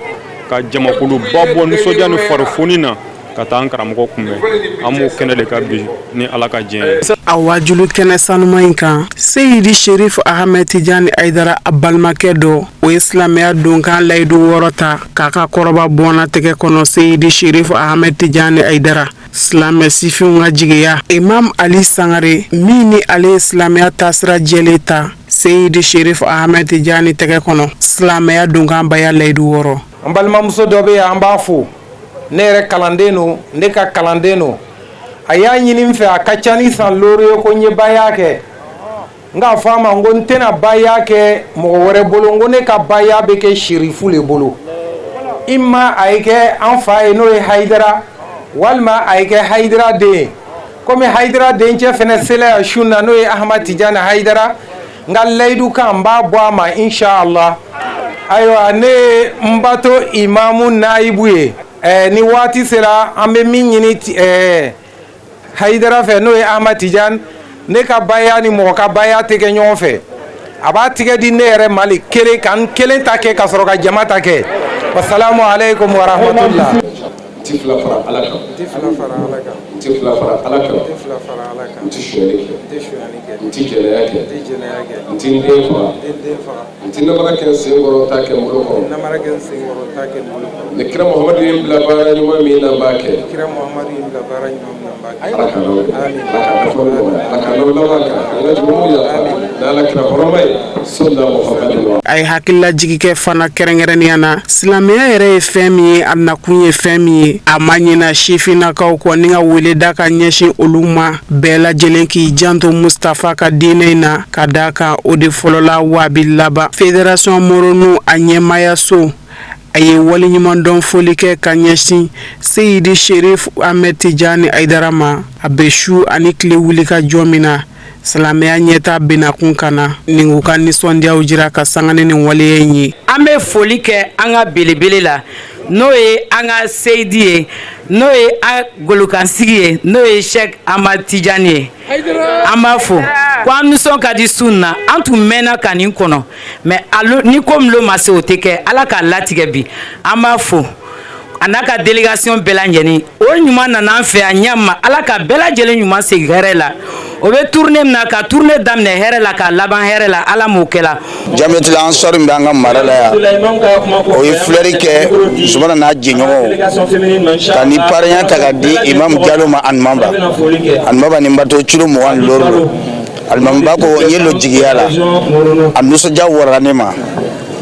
ka jamakuluba bɔ nisɔndiya ni farifoni na ka taa an karamɔgɔ kunbɛn. An b'o kɛnɛ de kan bi ni Ala ka diɲɛ ye. A wajulu kɛnɛ sanuman in kan, Seyidi Sherif Ahmed Tijani Hayidara, a balimakɛ dɔ, o ye silamɛya donkan layidu wɔɔrɔ ta k'a ka kɔrɔba bɔnna tɛgɛ kɔnɔ Seyidi Sherif Ahmed Tijani Hayidara. Silamɛ sifinw ka jigiya, Imam Ali Sangare, min ni ale ye silamɛya taasira jɛlen ta Seyidi Sherif Ahmed Tijani tɛgɛ kɔnɔ, silamɛya donkan baya layidu wɔɔrɔ. An balimamuso dɔ bɛ yan, an b'a fo. Ne yɛrɛ kalanden don, ne ka kalanden don. A y'a ɲini n fɛ, a ka ca ni san 5 ye, ko n ye baya kɛ. N k'a fɔ a ma n ko n tɛna baya kɛ mɔgɔ wɛrɛ bolo, n ko ne ka baya bɛ kɛ Sherifu le bolo. I ma a ye kɛ an fa ye, n'o ye Hayidara, walima a ye kɛ Hayidara den ye. Komi Hayidara dencɛ fɛnɛ sela yan su na, n'o ye Ahmad Tijani Hayidara, n ka layidu kan n b'a bɔ a ma inshallah. Ayiwa, ne ye Nbato imamu nayibu ye. Ni waati sera, an bɛ min ɲini Hayidara fɛ, n'o ye Ahmad Tijani, ne ka baya ni mɔgɔ ka baya tɛ kɛ ɲɔgɔn fɛ. A b'a tigɛ di ne yɛrɛ ma le kelen ka n kelen ta kɛ ka sɔrɔ ka jama ta kɛ. Wasalamu aleykum wa rahmatullah. N ti fila fara Ala kan. N ti fila fara Ala kan. N ti fila fara Ala kan. N ti fila fara Ala kan. N ti sonyali kɛ. N ti sonyali kɛ. N ti jɛnɛya kɛ. N ti jɛnɛya kɛ. N ti n den faga. N ti n den faga. N ti namara kɛ n sen kɔrɔ, t'a kɛ n bolo kɔrɔ. N namara kɛ n sen kɔrɔ, t'a kɛ n bolo kɔrɔ. Ni kira Muhamadu ye n bila baara ɲuman min na, n b'a kɛ. Ni kira Muhamadu ye n bila baara ɲuman min na, n b'a kɛ. Ala k'an n'aw bɛn. Ala k'an dafali nɔgɔya. Ala k'an n'aw laban kan. K'an ka jurumu yafa. N'Ala kira hɔrɔma ye. Sɔli Muhamadu. A ye hakililajigi kɛ fana kɛrɛnkɛrɛnnenya na, silamɛya yɛrɛ ye fɛn min ye, a nakun ye fɛn min ye. A ma ɲina sifinnakaw kɔ ni ka wele da ka ɲɛsin olu ma bɛɛ lajɛlen k'i janto Mustafa ka diinɛ in na, ka d'a kan o de fɔlɔla wa a bɛ laban. Fédération Moronou a ɲɛmaayaso a ye waleɲumandɔn foli kɛ ka ɲɛsin Seyidi Sherif Ahmed Tijani Hayidara ma, a bɛ su ani tile wuli ka jɔ min na silamɛya ɲɛtaa bɛnakun ka na ni k'u ka nisɔndiyaw jira ka sanga ni nin waleya in ye. An bɛ foli kɛ an ka belebele la, n'o ye an ka seyidi ye, n'o ye an golokansigi ye, n'o ye Sɛki Ahmad Tijani ye. An b'a fo ko an nisɔn ka di su in na. An tun mɛnna ka nin kɔnɔ, mais ni ko min ma se, o tɛ kɛ. Ala k'a latigɛ bi. An b'a fo a n'a ka délégation bɛɛ lajɛlen. O ɲuman nana an fɛ yan ɲɛ ma. Ala ka bɛɛ lajɛlen ɲuman segin hɛrɛ la. O bɛ tournée min na, ka tournée daminɛ hɛrɛ la, k'a laban hɛrɛ la, Ala m'o kɛla. Jamiyatul Ansar min bɛ an ka mara la yan, o ye fleur kɛ Zumana n'a jɛɲɔgɔnw ka ni parrain ta ka di Imam Jalo ma. Alimamiba, alimamiba ni bato kilo 25. Alimamiba ko n ye lo jigiya la, a nisɔndiya warala ne ma.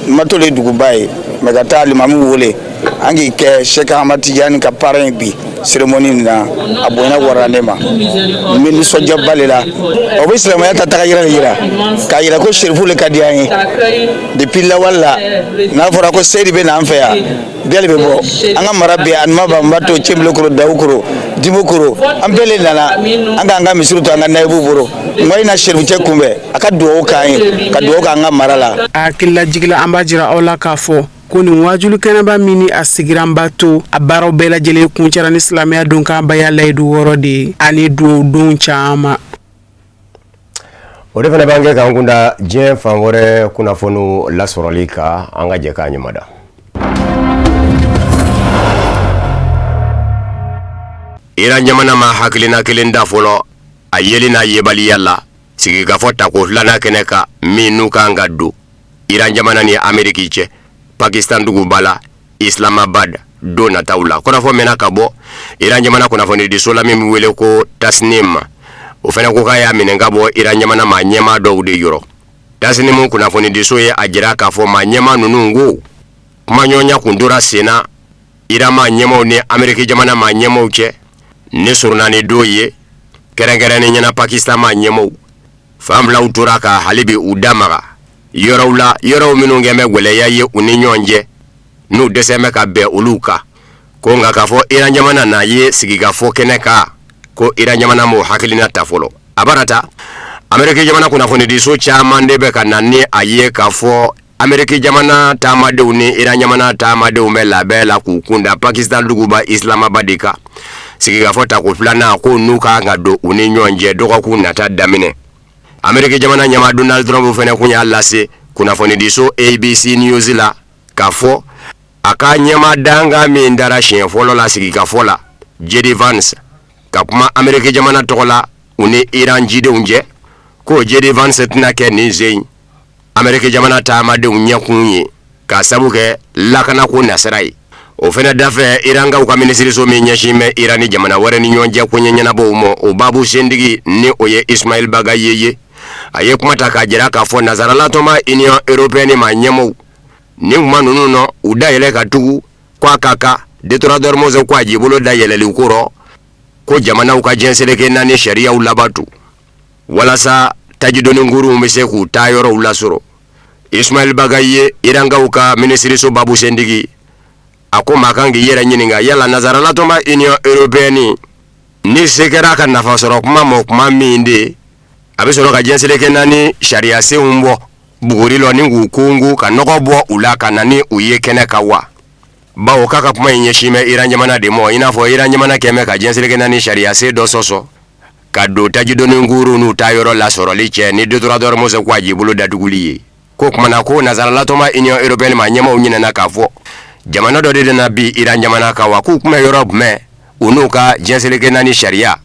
Nbato le duguba ye mais ka taa alimami wele an k'i kɛ Cheikh Ahmad Tijani ka parrain ye bi cérémonie nin na, a bonya warala ne ma. N bɛ nisɔndiyaba le la. O bɛ silamɛya ta taga yira de yira k'a yira ko serifu le ka di an ye depuis lawale la. N'a fɔra ko seyidi bɛ na an fɛ yan, bɛɛ le bɛ bɔ an ka mara bɛɛ, Animaba, Nbato, Cɛnbilekoro, Dawukoro, Dibokoro, an bɛɛ le nana an k'an ka misiriw to an ka nayibuw bolo. Nka i na serifucɛ kunbɛn, a ka dugawu k'an ye, ka dugawu k'an ka mara la. A hakililajigila, an b'a jira aw la k'a fɔ ko nin waajuli kɛnɛba min ni a sigira Nbato, a baaraw bɛɛ lajɛlen kuncɛra ni silamɛya donkan baya layidu 6 de ye ani duwawudon caman. O de fana b'an kɛ k'an kunda diɲɛ fan wɛrɛ kunnafoniw lasɔrɔli kan. An ka jɛ k'a ɲɛmada. Iran jamana ma hakilina kelen da fɔlɔ a yeli n'a yebaliya la sigikafɔ tako filanan kɛnɛ kan min n'u kan ka don Iran jamana ni Ameriki cɛ Pakistan duguba la Islamabad don nataw la. Kɔrɔfɔ mɛnna ka bɔ Iran jamana kunnafonidiso la min bɛ wele ko Tasnim, o fana ko k'a y'a minɛ ka bɔ Iran jamana maa ɲɛmaa dɔw de yɔrɔ. Tasnim kunnafonidiso ye a jira k'a fɔ maa ɲɛmaa ninnu ko kumaɲɔgɔnya kun tora senna Iran maa ɲɛmaaw ni Ameriki jamana maa ɲɛmaaw cɛ ni surunani don ye, kɛrɛnkɛrɛnnenya na Pakistan maa ɲɛmaaw. Fan filaw tora ka hali bi u da maga yɔrɔw la, yɔrɔw minnu kɛn bɛ gwɛlɛya ye u ni ɲɔgɔn cɛ, n'u dɛsɛ bɛ ka bɛn olu kan. Ko nka k'a fɔ Iran jamana n'a ye sigikafɔ kɛnɛ kan, ko Iran jamana m'o hakilina ta fɔlɔ. A bara ta Ameriki jamana kunnafonidiso caman de bɛ ka na ni a ye k'a fɔ Ameriki jamana taamadenw ni Iran jamana taamadenw bɛ labɛn la k'u kunda Pakistan duguba Islamabad kan sigikafɔ tako filanan ko n'u kan ka don u ni ɲɔgɔn cɛ dɔgɔkun nata daminɛ. Ameriki jamana ɲɛmaa Donald Trump fana kun y'a lase kunnafonidiso ABC News la k'a fɔ a ka ɲɛmaa dankan min dara siɲɛ fɔlɔ la sigikafɔ la, JD Vance, ka kuma Ameriki jamana tɔgɔ la u ni Iran cidenw cɛ, ko JD Vance tɛna kɛ nin sen in Ameriki jamana taamadenw ɲɛkun ye k'a sabu kɛ lakanako nasira ye. O fana dafɛ, Irankaw ka minisiriso min ɲɛsin bɛ Iran ni jamana wɛrɛ ni ɲɔgɔn cɛ koɲɛ ɲɛnabɔw ma, o baabu sentigi ni o ye Ismail Bagaye ye, a ye kuma ta k'a jira k'a fɔ nansaralatɔnba Union européenne maa ɲɛmaaw nin kuma ninnu nɔ u dayɛlɛ ka tugu ko a ka kan détroit d'Ormuz ko a jibolo dayɛlɛli ko rɔ, ko jamanaw ka diɲɛ seleke naani sariyaw labatu walasa tajidoni kurunw bɛ se k'u taa yɔrɔw lasɔrɔ. Ismail Bagaye, Irankaw ka minisiriso baabu sentigi, a ko maa kan k'i yɛrɛ ɲininka yala nansaralatɔnba Union européenne Ni se kɛra ka nafa sɔrɔ kuma ma kuma min de a bɛ sɔrɔ ka diɲɛ seleke naani sariyasenw bɔ buguri lɔ ni k'u kongo ka nɔgɔ bɔ u la ka na ni u ye kɛnɛ kan wa bawo k'a ka kuma in ɲɛsin bɛ Iran jamana de ma i n'a fɔ Iran jamana kɛn bɛ ka diɲɛ seleke naani sariyasen dɔ sɔsɔ ka don tajidoni kuuru n'u ta yɔrɔ lasɔrɔli cɛ ni détroit d'Ormuz ko a jibolo datuguli ye ko kuma na ko nansaralatɔnba Union européenne maa ɲɛmaaw ɲinɛna k'a fɔ jamana dɔ de nana bin Iran jamana kan wa k'u tun bɛ yɔrɔ jumɛn u n'u ka diɲɛ seleke naani sariya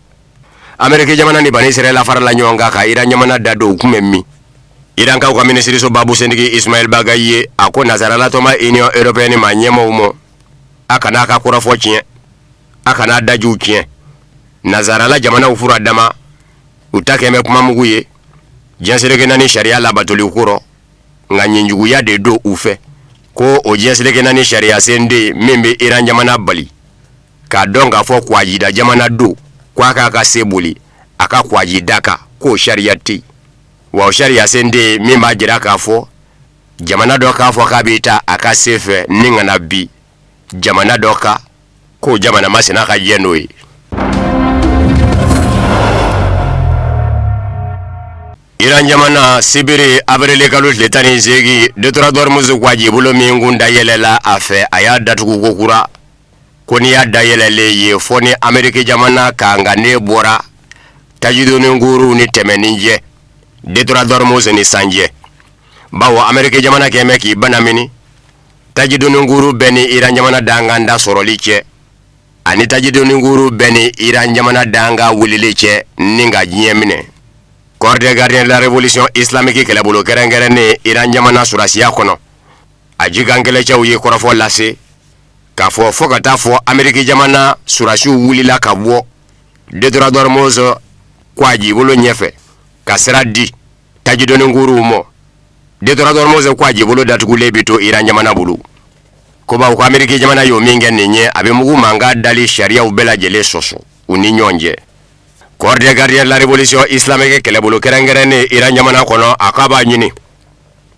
Ameriki jamana ni Bani Israɛla farala ɲɔgɔn kan ka Iran jamana da don u tun bɛ min Irankaw ka minisiriso babusentigi Ismaël Bagayi ye a ko nansaralatɔnba Union européenne maa ɲɛmaaw ma a kana a ka kɔrɔfɔ tiɲɛ a kana dajuw tiɲɛ nansarala jamanaw fura dama u ta kɛn bɛ kuma mugu ye diɲɛ seleke naani sariya labatoli ko rɔ nka ɲinjuguya de don u fɛ ko o diɲɛ seleke naani sariyasen de min bɛ Iran jamana bali k'a dɔn k'a fɔ kwajida jamana don ko a k'a ka se boli a ka kwajida kan k'o sariya tɛ yen wa o sariyasen de min b'a jira k'a fɔ jamana dɔ k'a fɔ k'a b'i ta a ka se fɛ ni ka na bin jamana dɔ kan k'o jamana masina ka jɛn n'o ye. Iran jamana sibiri avril kalo tile 18 détroit d'Ormuz kwajibolo min kun dayɛlɛla a fɛ a y'a datugu ko kura ko n'i y'a dayɛlɛlen ye fɔ ni Ameriki jamana ka nka ne bɔra tajidoni kuuru ni tɛmɛni jɛ détroit d'Ormuz ni sanjɛ bawo Ameriki jamana kɛn bɛ k'i banamini tajidoni kuuru bɛɛ ni Iran jamana dankan da sɔrɔli cɛ ani tajidoni kuuru bɛɛ ni Iran jamana dankan wulili cɛ ni ka diɲɛ minɛ. Corps des gardiens de la révolution islamique kɛlɛbolo kɛrɛnkɛrɛnnen Iran jamana sɔrɔdasiya kɔnɔ a jikan kɛlɛcɛw ye kɔrɔfɔ lase k'a fɔ fo ka taa fɔ Ameriki jamana sɔrɔdasiw wulila ka bɔ détroit d'Ormuz kwajibolo ɲɛfɛ ka sira di tajidoni kuuruw ma détroit d'Ormuz kwajibolo datugulen bɛ to Iran jamana bolo ko bawo ko Ameriki jamana y'o min kɛ nin ye a bɛ mugu mankan dali sariyaw bɛɛ lajɛlen sɔsɔ u ni ɲɔgɔn cɛ. Corps des gardiens de la révolution islamique kɛlɛbolo kɛrɛnkɛrɛnnen Iran jamana kɔnɔ a k'a b'a ɲini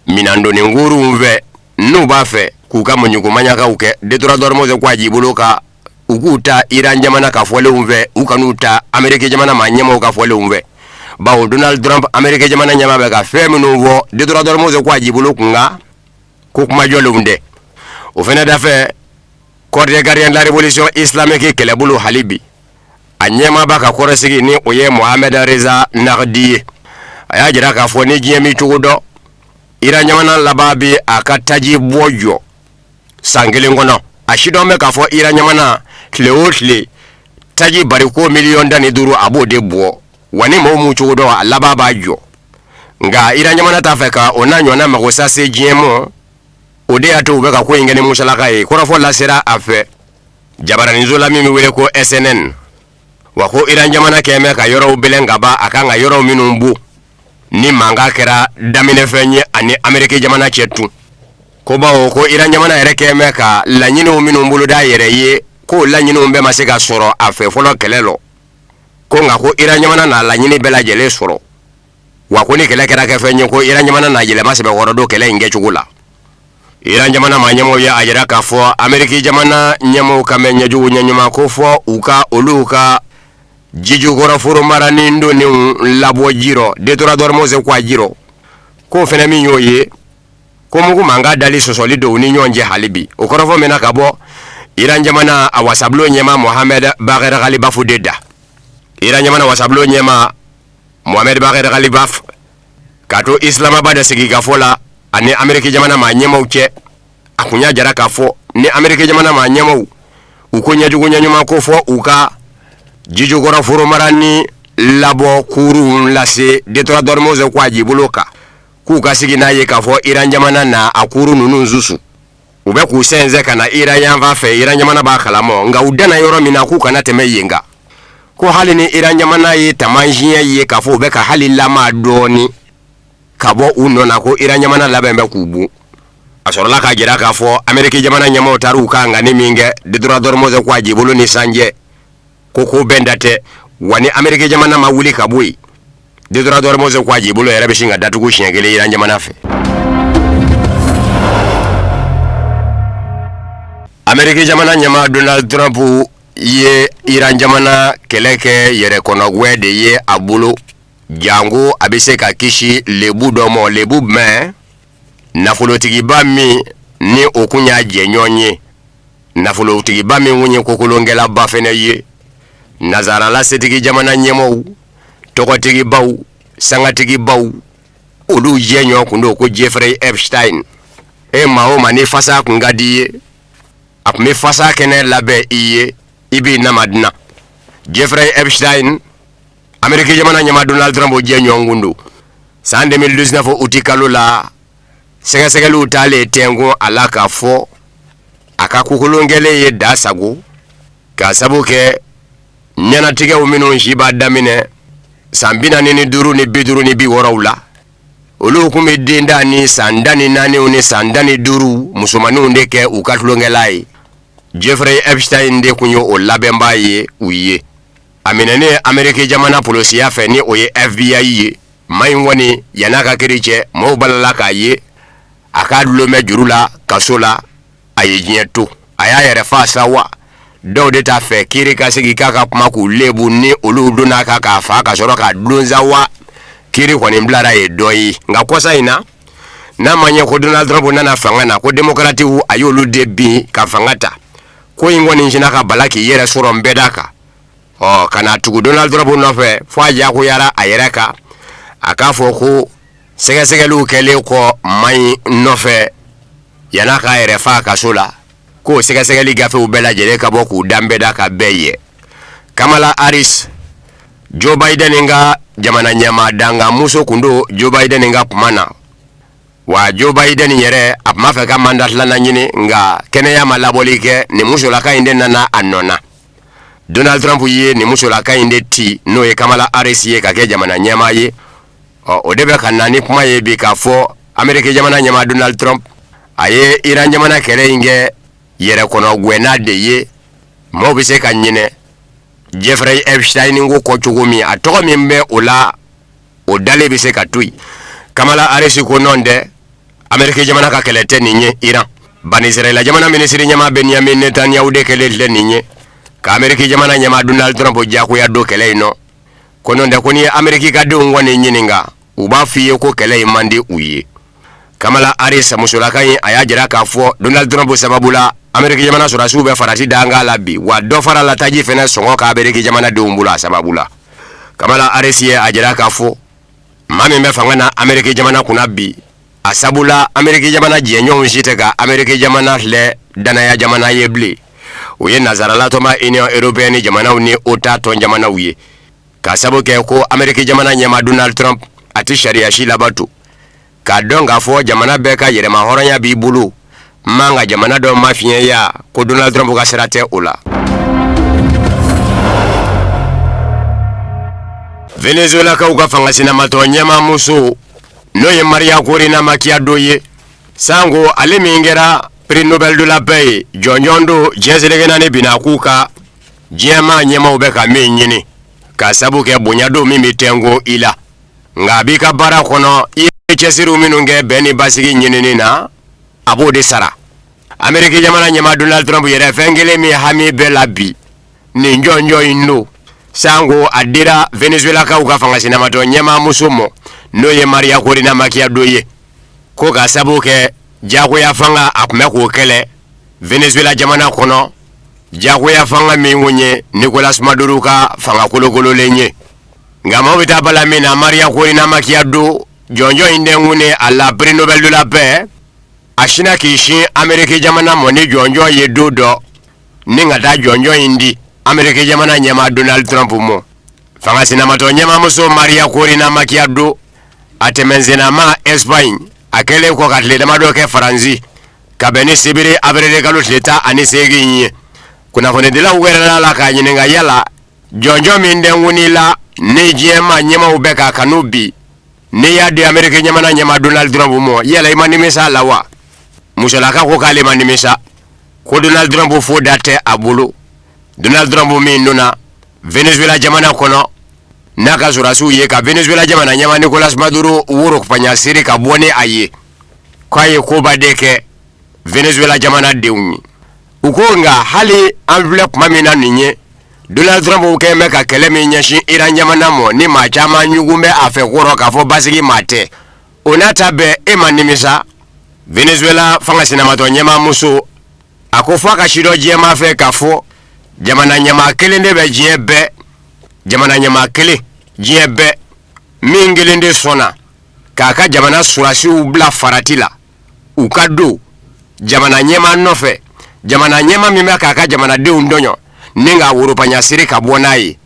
minɛndoni kuuruw fɛ n'u b'a fɛ k'u ka muɲugumaɲakaw kɛ détroit d'Ormuz kwajibolo kan u k'u ta Iran jamana ka fɔlenw fɛ u kan'u ta Ameriki jamana maa ɲɛmaaw ka fɔlenw fɛ bawo Donald Trump Ameriki jamana ɲɛmaa bɛ ka fɛn minnu fɔ détroit d'Ormuz kwajibolo kunkan ko kuma jɔlenw tɛ o fana dafɛ Corps des gardiens de la révolution islamique kɛlɛbolo hali bi a ɲɛmaaba ka kɔrɔsigi ni o ye Mohamed Reza Nagdi ye a y'a jira k'a fɔ ni diɲɛ m'i cogo dɔn Iran jamana laban bɛ a ka taji bɔ jɔ san kelen kɔnɔ a sidɔn bɛ k'a fɔ Iran jamana tile o tile taji bariko miliyɔn 15 a b'o de bɔ wa ni mɔgɔw m'u cogo dɔn a laban b'a jɔ nka Iran jamana t'a fɛ ka o n'a ɲɔgɔnna magosa se diɲɛ ma o de y'a to u bɛ ka ko in kɛ ni musalaka ye kɔrɔfɔ lasera a fɛ jabaraninso la min bɛ wele ko SNN wa ko Iran jamana kɛn bɛ ka yɔrɔw bɛlɛn ka ban a kan ka yɔrɔ minnu bon ni mankan kɛra daminɛfɛn ye ani Ameriki jamana cɛ tun ko bawo ko Iran jamana yɛrɛ kɛn bɛ ka laɲiniw minnu boloda a yɛrɛ ye k'o laɲiniw bɛɛ ma se ka sɔrɔ a fɛ fɔlɔ kɛlɛ lɔ ko nka ko Iran jamana n'a laɲini bɛɛ lajɛlen sɔrɔ wa ko ni kɛlɛ kɛra kɛ fɛn ye ko Iran jamana na yɛlɛma sɛbɛkɔrɔ don kɛlɛ in kɛcogo la Iran jamana maa ɲɛmɔgɔw ye a jira k'a fɔ Ameriki jamana ɲɛmɔgɔw kan bɛ ɲɛjugu ɲɛɲuman ko fɔ u ka olu ka jijukɔrɔ foro maranin donnenw labɔ ji rɔ détroit d'Ormuz kwaji rɔ k'o fana min y'o ye ko mugu mankan dali sɔsɔli don u ni ɲɔgɔn cɛ hali bi o kɔrɔfɔ mɛnna ka bɔ Iran jamana a wasabulon ɲɛmaa Mohamed Bagher Ghalibaf de da Iran jamana wasabulon ɲɛmaa Mohamed Bagher Ghalibaf k'a to Islamabad sigikafɔ la ani Ameriki jamana maa ɲɛmaaw cɛ a kun y'a jira k'a fɔ ni Ameriki jamana maa ɲɛmaaw u ko ɲɛjugu ɲɛɲuman ko fɔ u ka jijukɔrɔ foro maranin labɔ kuruw lase détroit d'Ormuz kwajibolo kan k'u ka sigi n'a ye k'a fɔ Iran jamana na a kuru ninnu susu u bɛ k'u sɛnsɛn ka na Iran yanfan fɛ Iran jamana b'a kalama nka u danna yɔrɔ min na k'u kana tɛmɛ yen kan ko hali ni Iran jamana ye taamasiyɛn ye k'a fɔ u bɛ ka hali lama dɔɔnin ka bɔ u nɔ na ko Iran jamana labɛn bɛ k'u bon a sɔrɔla k'a jira k'a fɔ Ameriki jamana ɲɛmaaw taara u ka ŋani min kɛ détroit d'Ormuz kwajibolo ni sanjɛ ko ko bɛnta tɛ wa ni Ameriki jamana ma wuli ka bɔ yen détroit d'Ormuz kwajibolo yɛrɛ bɛ sin ka datugu siɲɛ kelen Iran jamana fɛ. Ameriki jamana ɲɛmaa Donald Trump ye Iran jamana kɛlɛ kɛ yɛrɛkɔnɔgwɛ de ye a bolo, janko a bɛ se ka kisi lebu dɔ ma. Lebu jumɛn? Nafolotigiba min ni o kun y'a jɛɲɔgɔn ye, nafolotigiba min kun ye kokolonkɛlaba fɛnɛ ye, nazarala setigi jamana ɲɛmɔgɔw, tɔgɔtigibaw, sangatigibaw, olu jɛɲɔgɔn kun don ko Jeffrey Epstein. E maa o maa ni fasa kun ka di i ye, a tun bɛ fasa kɛnɛ labɛn i ye, i b'i namadina. Jeffrey Epstein, Ameriki jamana ɲɛmaa Donald Trump jɛɲɔgɔn kun don. San 2019 uti kalo la, sɛgɛsɛgɛliw taalen tɛnkun a la k'a fɔ a ka kokolonkɛlen ye da sago, k'a sabu kɛ ɲɛnatigɛw minnu si b'a daminɛ san 45 ni 50 ni 60 la, olu kun bɛ den da ni san 14 ni san 15 musomanninw de kɛ u ka tulonkɛla ye. Jeffrey Epstein de kun ye o labɛnbaa ye u ye. A minɛnen Ameriki jamana polosiya fɛ, ni o ye FBI ye, maa in kɔni yann'a ka kiri cɛ, maaw balala k'a ye a k'a dulon bɛ juru la kaso la. A ye diɲɛ to, a y'a yɛrɛ faa sa wa? Dɔw de t'a fɛ kiri ka sigi k'a ka kuma k'u lebu, ni olu donna a kan k'a fa ka sɔrɔ k'a dulon sa wa? Kiri kɔni bilara ye dɔ ye. Nka kɔsa in na, n'a ma ɲɛ ko Donald Trump nana fanga na, ko démocratiw a y'olu de bin ka fanga ta, ko in kɔni sinna ka bala k'i yɛrɛ sɔrɔ nbɛda kan. Ɔ ka na tugu Donald Trump nɔfɛ fo a diyagoyara a yɛrɛ kan a k'a fɔ ko sɛgɛsɛgɛliw kɛlen kɔ maa in nɔfɛ yann'a k'a yɛrɛ faa kaso la, k'o sɛgɛsɛgɛli gafew bɛɛ lajɛlen ka bɔ k'u da nbɛda ka bɛɛ ye. Kamala Harris, Joe Biden ka jamana ɲɛmaa dankanmuso kun don Joe Biden ka kuma na wa. Joe Biden yɛrɛ, a tun b'a fɛ ka mandat filanan ɲini, nka kɛnɛya ma labɔli kɛ, nin musolaka in de nana a nɔ na. Donald Trump ye nin musolaka in de ti, n'o ye Kamala Harris ye, ka kɛ jamana ɲɛmaa ye. Ɔ o de bɛ ka na ni kuma ye bi k'a fɔ Ameriki jamana ɲɛmaa Donald Trump, a ye Iran jamana kɛlɛ in kɛ yɛrɛkɔnɔ de ye. Maaw bɛ se ka ɲinɛ Jeffrey Epstein ko kɔ cogo min, a tɔgɔ min bɛ o la, o dalen bɛ se ka to yen. Kamala Harris ko nɔn dɛ, Ameriki jamana ka kɛlɛ tɛ nin ye Iran. Banisirayila jamana minisiri ɲɛmaa Benyamin Netanyahu de kɛlen filɛ nin ye ka Ameriki jamana ɲɛmaa Donald Trump diyagoya don kɛlɛ in nɔ. Ko nɔn tɛ, ko n'i ye Ameriki ka denw kɔni ɲininka, u b'a f'i ye ko kɛlɛ in man di u ye. Kamala Harris musolaka in, a y'a jira k'a fɔ Donald Trump sababu la, Ameriki jamana sɔrɔdasiw bɛ farati danga la bi wa, dɔ fara la taji fɛnɛ sɔngɔ ka Ameriki jamana denw bolo a sababu la. Kamala Harris ye a jira k'a fɔ maa min bɛ fanga na Ameriki jamana kunna bi, a sabula Ameriki jamana jɛɲɔgɔnw si tɛ ka Ameriki jamana filɛ danaya jamana ye bilen, o ye nazaralatɔnba Union européenne jamanaw ni OTAN tɔn jamanaw ye, k'a sabu kɛ ko Ameriki jamana ɲɛmaa Donald Trump, a tɛ sariya si labato. K'a dɔn k'a fɔ jamana bɛɛ ka yɛrɛma hɔrɔnya b'i bolo, man ka jamana dɔ mafiɲɛya, ko Donald Trump ka sira tɛ o la. Venezuelakaw ka fanga sinamatɔ ɲɛmaa muso, n'o ye Maria Corina Machado ye, sanko ale min kɛra prix Nobel de la paix ye, jɔnjɔn don diɲɛ seleke naani binna k'u ka diɲɛmaa ɲɛmaaw bɛ ka min ɲini, k'a sabu kɛ bonya don min bɛ tɛnko i la, nka a b'i ka baara kɔnɔ, i ye cɛsiriw minnu kɛ bɛn ni basigi ɲinini na, a b'o de sara. Ameriki jamana ɲɛmaa Donald Trump yɛrɛ, fɛn kelen min hami bɛɛ la bi, nin jɔnjɔn in don, sanko a dira Venezuelakaw ka fanga sinamatɔ ɲɛmaa muso ma, n'o ye Maria Corina Machado ye, ko ka sabu kɛ jagoya fanga a tun bɛ k'o kɛlɛ Venezuela jamana kɔnɔ, jagoya fanga min kun ye Nicolas Maduro ka fanga kolokololen ye. Nka maaw bɛ taa bala min na, Maria Corina Machado jɔnjɔn in dɛnkunnen a la prix Nobel de la paix, a sinna k'i sin Ameriki jamana mɔ ni jɔnjɔn ye don dɔ, ni ka taa jɔnjɔn in di Ameriki jamana ɲɛmaa Donald Trump ma. Fanga sinamatɔ ɲɛmaamuso Maria Corina Machado, a tɛmɛnsennama Espagne, a kɛlen kɔ ka tile damadɔ kɛ Faransi, ka bɛn ni sibiri avril kalo tile 18 ye, kunnafonidilaw gɛrɛla la k'a ɲininka yala jɔnjɔn min dɛnkunn'i la ni diɲɛmaa ɲɛmaaw bɛ k'a kanu bi, n'i y'a di Ameriki jamana ɲɛmaa Donald Trump ma, yala i ma nimisa la wa? Musolaka ko k'ale ma nimisa, ko Donald Trump fo da tɛ a bolo. Donald Trump min donna Venezuela jamana kɔnɔ n'a ka sɔrɔdasiw ye ka Venezuela jamana ɲɛmaa Nicolas Maduro woro faɲasiri ka bɔ ni a ye, k'a ye koba de kɛ Venezuela jamana denw ye. U ko nka hali an filɛ kuma min na nin ye, Donald Trump kɛlen bɛ ka kɛlɛ min ɲɛsin Iran jamana ma, ni maa caman ɲugun bɛ a fɛ kɔrɔ k'a fɔ basigi maa tɛ, o n'a ta bɛɛ e ma nimisa. Venezuela fanga sinamatɔ ɲɛmaamuso a ko f'a ka sidɔn diɲɛmaa fɛ k'a fɔ jamana ɲɛmaa kelen de bɛ diɲɛ bɛɛ, jamana ɲɛmaa kelen diɲɛ bɛɛ min kelen de sɔnna k'a ka jamana sɔrɔdasiw bila farati la u ka don jamana ɲɛmaa nɔfɛ, jamana ɲɛmaa min bɛ k'a ka jamanadenw tɔɲɔ ni ka woropaɲa siri ka bɔ n'a ye,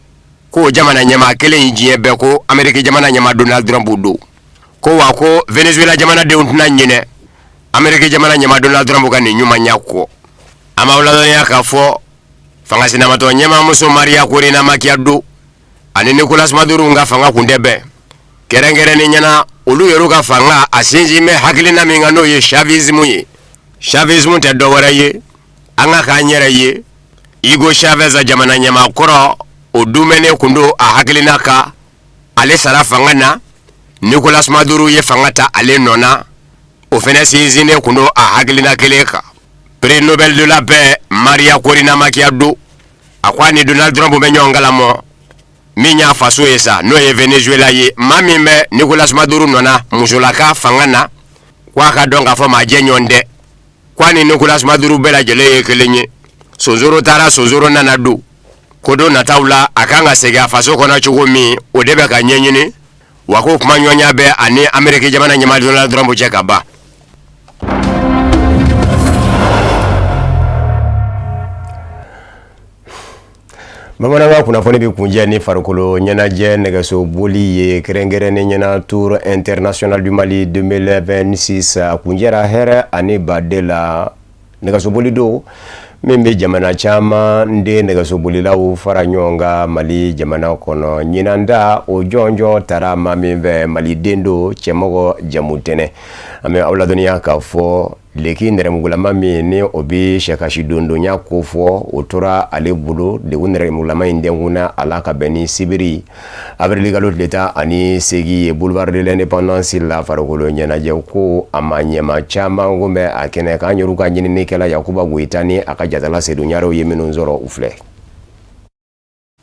k'o jamana ɲɛmaa kelen in diɲɛ bɛɛ ko Ameriki jamana ɲɛmaa Donald Trump don. Ko wa ko Venezuela jamanadenw tɛna ɲinɛ Ameriki jamana ɲɛmaa Donald Trump ka nin ɲumanya kɔ. An b'aw ladɔnniya k'a fɔ fanga sinamatɔ ɲɛmaamuso Maria Corina Machado ani Nicolas Maduro ka fanga kun tɛ bɛn, kɛrɛnkɛrɛnnenya na olu yɛrɛ ka fanga a sinsin bɛ hakilina min kan, n'o ye chavisme ye. Chavisme tɛ dɔwɛrɛ ye an ka k'an yɛrɛ ye Hugo Chavez jamana ɲɛmaa kɔrɔ, o dumɛnen kun don a hakilina kan, ale sara fanga na, Nicolas Maduro ye fanga ta ale nɔ na, o fɛnɛ sinsinnen kun don a hakilina kelen kan. Prix Nobel de la paix Maria Corina Machado a ko a ni Donald Trump bɛ ɲɔgɔn kalamɔ min y'a faso ye sa, n'o ye Venezuela ye, maa min bɛ Nicolas Maduro nɔ na musolaka fanga na, ko a ka dɔn k'a fɔ maa jɛ ɲɔgɔn tɛ, ko a ni Nicolas Maduro bɛɛ lajɛlen ye kelen ye. Sonsoro taara, sonsoro nana don, ko don nataw la a kan ka segin a faso kɔnɔ cogo min, o de bɛ ka ɲɛɲini, wa ko kumaɲɔgɔnya bɛ ani Ameriki jamana ɲɛmaa Donald Trump cɛ ka ban. Bamanankan kunnafoni bɛ kuncɛ ni farikolo ɲɛnajɛ nɛgɛso boli ye, kɛrɛnkɛrɛnnen ɲɛna Tour international du Mali 2026 a kuncɛra hɛrɛ ani baden la. Nɛgɛsoboli don min bɛ jamana caman den nɛgɛsobolilaw fara ɲɔgɔn kan Mali jamana kɔnɔ. Ɲinan ta o jɔnjɔn tara maa min fɛ, maliden don, Cɛmɔgɔ Jamutɛnɛ. An bɛ aw ladɔnniya k'a fɔ leki nɛrɛmugulama min ni o bɛ sɛkasi dondonya ko fɔ, o tora ale bolo degun nɛrɛmugulama in dɛnkunna a la ka bɛn ni sibiri avril kalo tile 18 ye boulevard de l'indépendance la. Farikolo ɲɛnajɛ ko a ma ɲɛma caman kun bɛ a kɛnɛ kan. An yɛrɛ ka ɲininikɛla Yakuba Goyita ni a ka jatala Sedu Ɲarew ye minnu sɔrɔ, u filɛ.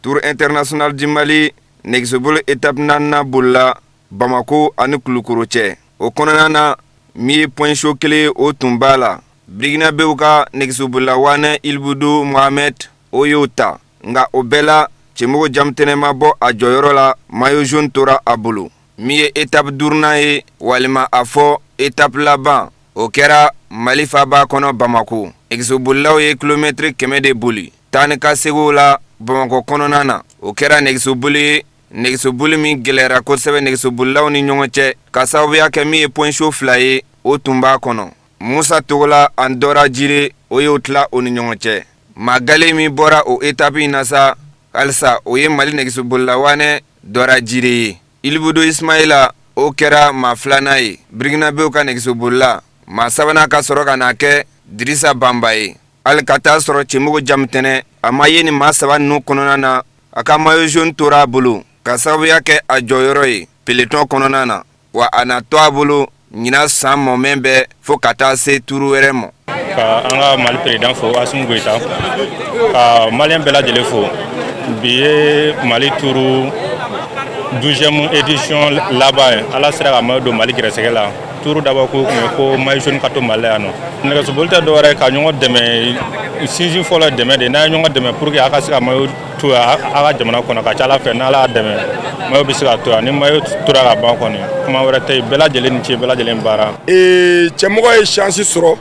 Tour international du Mali nɛgɛsoboli étape naaninan bolila Bamako ani Kulukoro cɛ. O kɔnɔna na, min ye point chaud kelen o tun b'a la. Burkinabéw ka nɛgɛsobolila Wanɛ Ilboudo Mohamed o y'o ta, nka o bɛɛ la Cɛmɔgɔ Jamutɛnɛ ma bɔ a jɔyɔrɔ la, maillot jaune tora a bolo. Min ye étape duurunan ye, walima a fɔ étape laban, o kɛra Mali faaba kɔnɔ Bamako. Nɛgɛsobolilaw ye kilomɛtiri 100 de boli taa ni ka seginw la Bamakɔ kɔnɔna na. O kɛra nɛgɛsoboli ye, nɛgɛsoboli min gɛlɛyara kosɛbɛ nɛgɛsobolilaw ni ɲɔgɔn cɛ, ka sababuya kɛ min ye point chaud fila ye o tun b'a kɔnɔ. Musa Togola ani Dɔra Jire o y'o tila o ni ɲɔgɔn cɛ. Maa gale min bɔra o étape in na sa halisa, o ye Mali nɛgɛsobolila Wanɛ Dɔra Jire ye. Ilibudo Ismaila o kɛra maa filanan ye, Burkinabéw ka nɛgɛsobolila. Maa sabanan ka sɔrɔ ka na kɛ Dirisa Banba ye. Hali ka taa sɔrɔ Cɛmɔgɔ Jamutɛnɛ a ma ye nin maa saba ninnu kɔnɔna na, a ka maillot jaune tora a bolo ka sababuya kɛ a jɔyɔrɔ ye peloton kɔnɔna na, wa a na to a bolo ɲinan san mɔmɛ bɛɛ fo ka taa se turu wɛrɛ ma. Ka an ka Mali président fo, Asimi Goyita, ka maliyɛn bɛɛ lajɛlen fo. Bi ye Mali turu 12e édition laban ye. Ala sera ka maillot don Mali gɛrɛsɛgɛ la. Turu dabɔ ko kun ye ko maillot jaune ka to Mali la yan nɔ. Nɛgɛsoboli tɛ dɔwɛrɛ ka ɲɔgɔn dɛmɛ, sinsin fɔlɔ dɛmɛ de n'a ye ɲɔgɔn dɛmɛ pour que a ka se ka maillot to yan a ka jamana kɔnɔ. Ka ca Ala fɛ, n'Ala y'a dɛmɛ, maillot bɛ se ka to yan. Ni maillot tora ka ban kɔni, kuma wɛrɛ tɛ yen. Bɛɛ lajɛlen ni ce, bɛɛ lajɛlen baara. Cɛmɔgɔ ye chance sɔrɔ,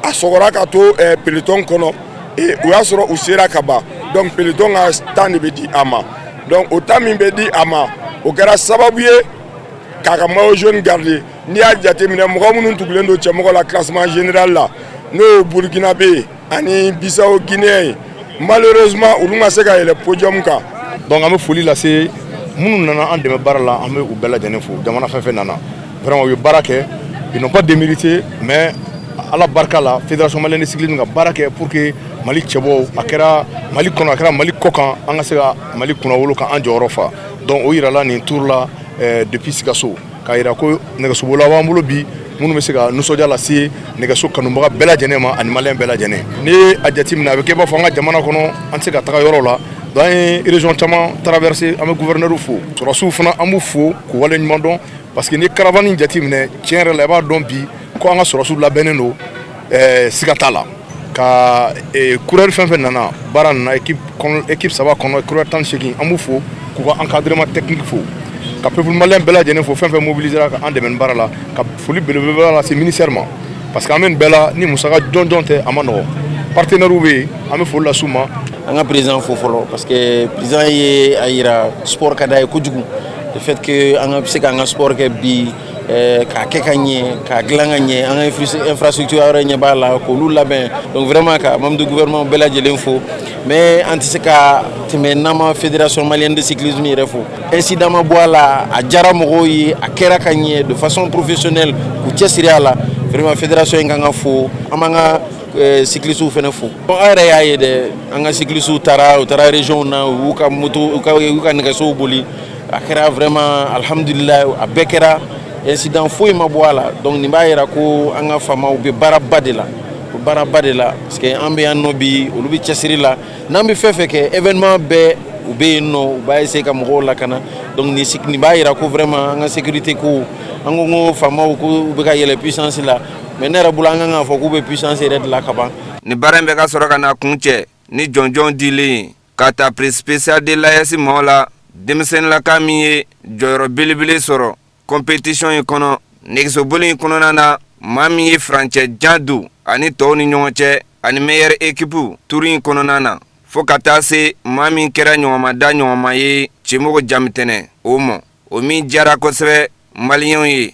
a sɔgɔra ka to peloton kɔnɔ. O y'a sɔrɔ u sera ka ban, donc peloton ka temps de bɛ di a ma. Donc o temps min bɛ di a ma, o kɛra sababu ye k'a ka maillot jaune garder. N'i y'a jateminɛ, mɔgɔ minnu tugulen don cɛmɔgɔ la classement général la, n'o ye Burkinabé ani Bissau Guinée ye, malheureusement olu ma se ka yɛlɛ podium kan. Donc an bɛ foli lase minnu nana an dɛmɛ baara la, an bɛ u bɛɛ lajɛlen fo. Jamana fɛn fɛn nana, vraiment u ye baara kɛ, ils n'ont pas démérité, mais Ala barika la, Fédération malienne de cyclisme ka baara kɛ pour que Mali cɛbɔw, a kɛra Mali kɔnɔ, a kɛra Mali kɔkan, an ka se ka Mali kunnawolo ka an jɔyɔrɔ fa. Donc o yirala nin tour la depuis Sikaso, k'a yira ko nɛgɛsobolila b'an bolo bi. Minnu bɛ se ka nisɔndiya lase nɛgɛso kanubaga bɛɛ lajɛlen ma ani maliyɛn bɛɛ lajɛlen. N'i ye a jateminɛ, a bɛ kɛ i b'a fɔ an ka jamana kɔnɔ, an tɛ se ka taga yɔrɔ la. Donc an ye région caman traversé. An bɛ gouverneur fo, sɔrɔdasiw fana, an b'u fo k'u waleɲuman dɔn, parce que ni caravane jateminɛ, tiɲɛ yɛrɛ la, i b'a dɔn bi ko an ka sɔrɔdasiw labɛnnen don, siga t'a la. Ka coureur fɛn fɛn nana baara nana, équipe saba kɔnɔ, coureur 18, an b'u fo k'u ka encadrement technique fo, ka peuple malien bɛɛ lajɛlen fo, fɛn fɛn mobilisera ka an dɛmɛ nin baara la, ka foli belebeleba lase ministère ma, parce que an bɛ nin bɛɛ la ni musaka jɔnjɔn tɛ, a ma nɔgɔn. Partenaires bɛ yen, an bɛ foli las'u ma. An ka président fo fɔlɔ, parce que président ye a yira sport ka d'a ye kojugu. Le fait que an ka se k'an ka sport kɛ bi, k'a kɛ ka ɲɛ, k'a dilan ka ɲɛ, an ka infrastructure yɛrɛ ɲɛ b'a la k'olu labɛn. Donc vraiment, ka membre du gouvernement bɛɛ lajɛlen fo, mais an tɛ se ka tɛmɛ n'an ma Fédération malienne de cyclisme yɛrɛ fo. Incident ma bɔ a la, a diyara mɔgɔw ye, a kɛra ka ɲɛ de façon professionnelle, k'u cɛsiri a la. Vraiment, fédération in kan ka fo. An b'an ka cyclistes fana fo. An yɛrɛ y'a ye dɛ, an ka cyclistes taara, u taara région na, u y'u ka moto, u y'u ka nɛgɛsow boli. A kɛra vraiment, alhamdulilayi, a bɛɛ kɛra, incident foyi ma bɔ a la. Donc nin b'a yira ko an ka faamaw bɛ baaraba de la, o baaraba de la, parce que an bɛ yan nɔ bi, olu bɛ cɛsiri la. N'an bɛ fɛn fɛn kɛ, événement bɛɛ, u bɛ yen nɔ, u b'a essayer ka mɔgɔw lakana. Donc nin b'a yira ko vraiment an ka sécurité ko, an ko faamaw ko u bɛ ka yɛlɛ puissance la, mais ne yɛrɛ bolo, an kan k'a fɔ k'u bɛ puissance yɛrɛ de la ka ban. Nin baara in bɛ ka sɔrɔ ka na kun cɛ ni jɔnjɔn dilen ye ka ta prix spécial de l'AES maaw la, denmisɛnninlaka min ye jɔyɔrɔ belebele sɔrɔ compétition in kɔnɔ nɛgɛsoboli in kɔnɔna na, maa min ye furancɛ jan don ani tɔw ni ɲɔgɔn cɛ, ani meilleure équipe tour in kɔnɔna na, fo ka taa se maa min kɛra ɲɔgɔnmada ɲɔgɔnma ye Cɛmɔgɔ Jamitɛnɛ o ma, o min diyara kosɛbɛ maliyɛnw ye.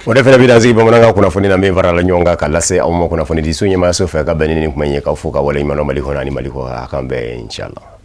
O de fana bɛ dan sigi bamanankan kunnafoni na min farala ɲɔgɔn kan ka lase aw ma kunnafoni di so ɲɛmaayaso fɛ, ka bɛn ni nin kuma in ye, ka fo ka waleɲuman dɔn Mali kɔnɔ ani Mali kɔ kan. A k'an bɛn, inshallah.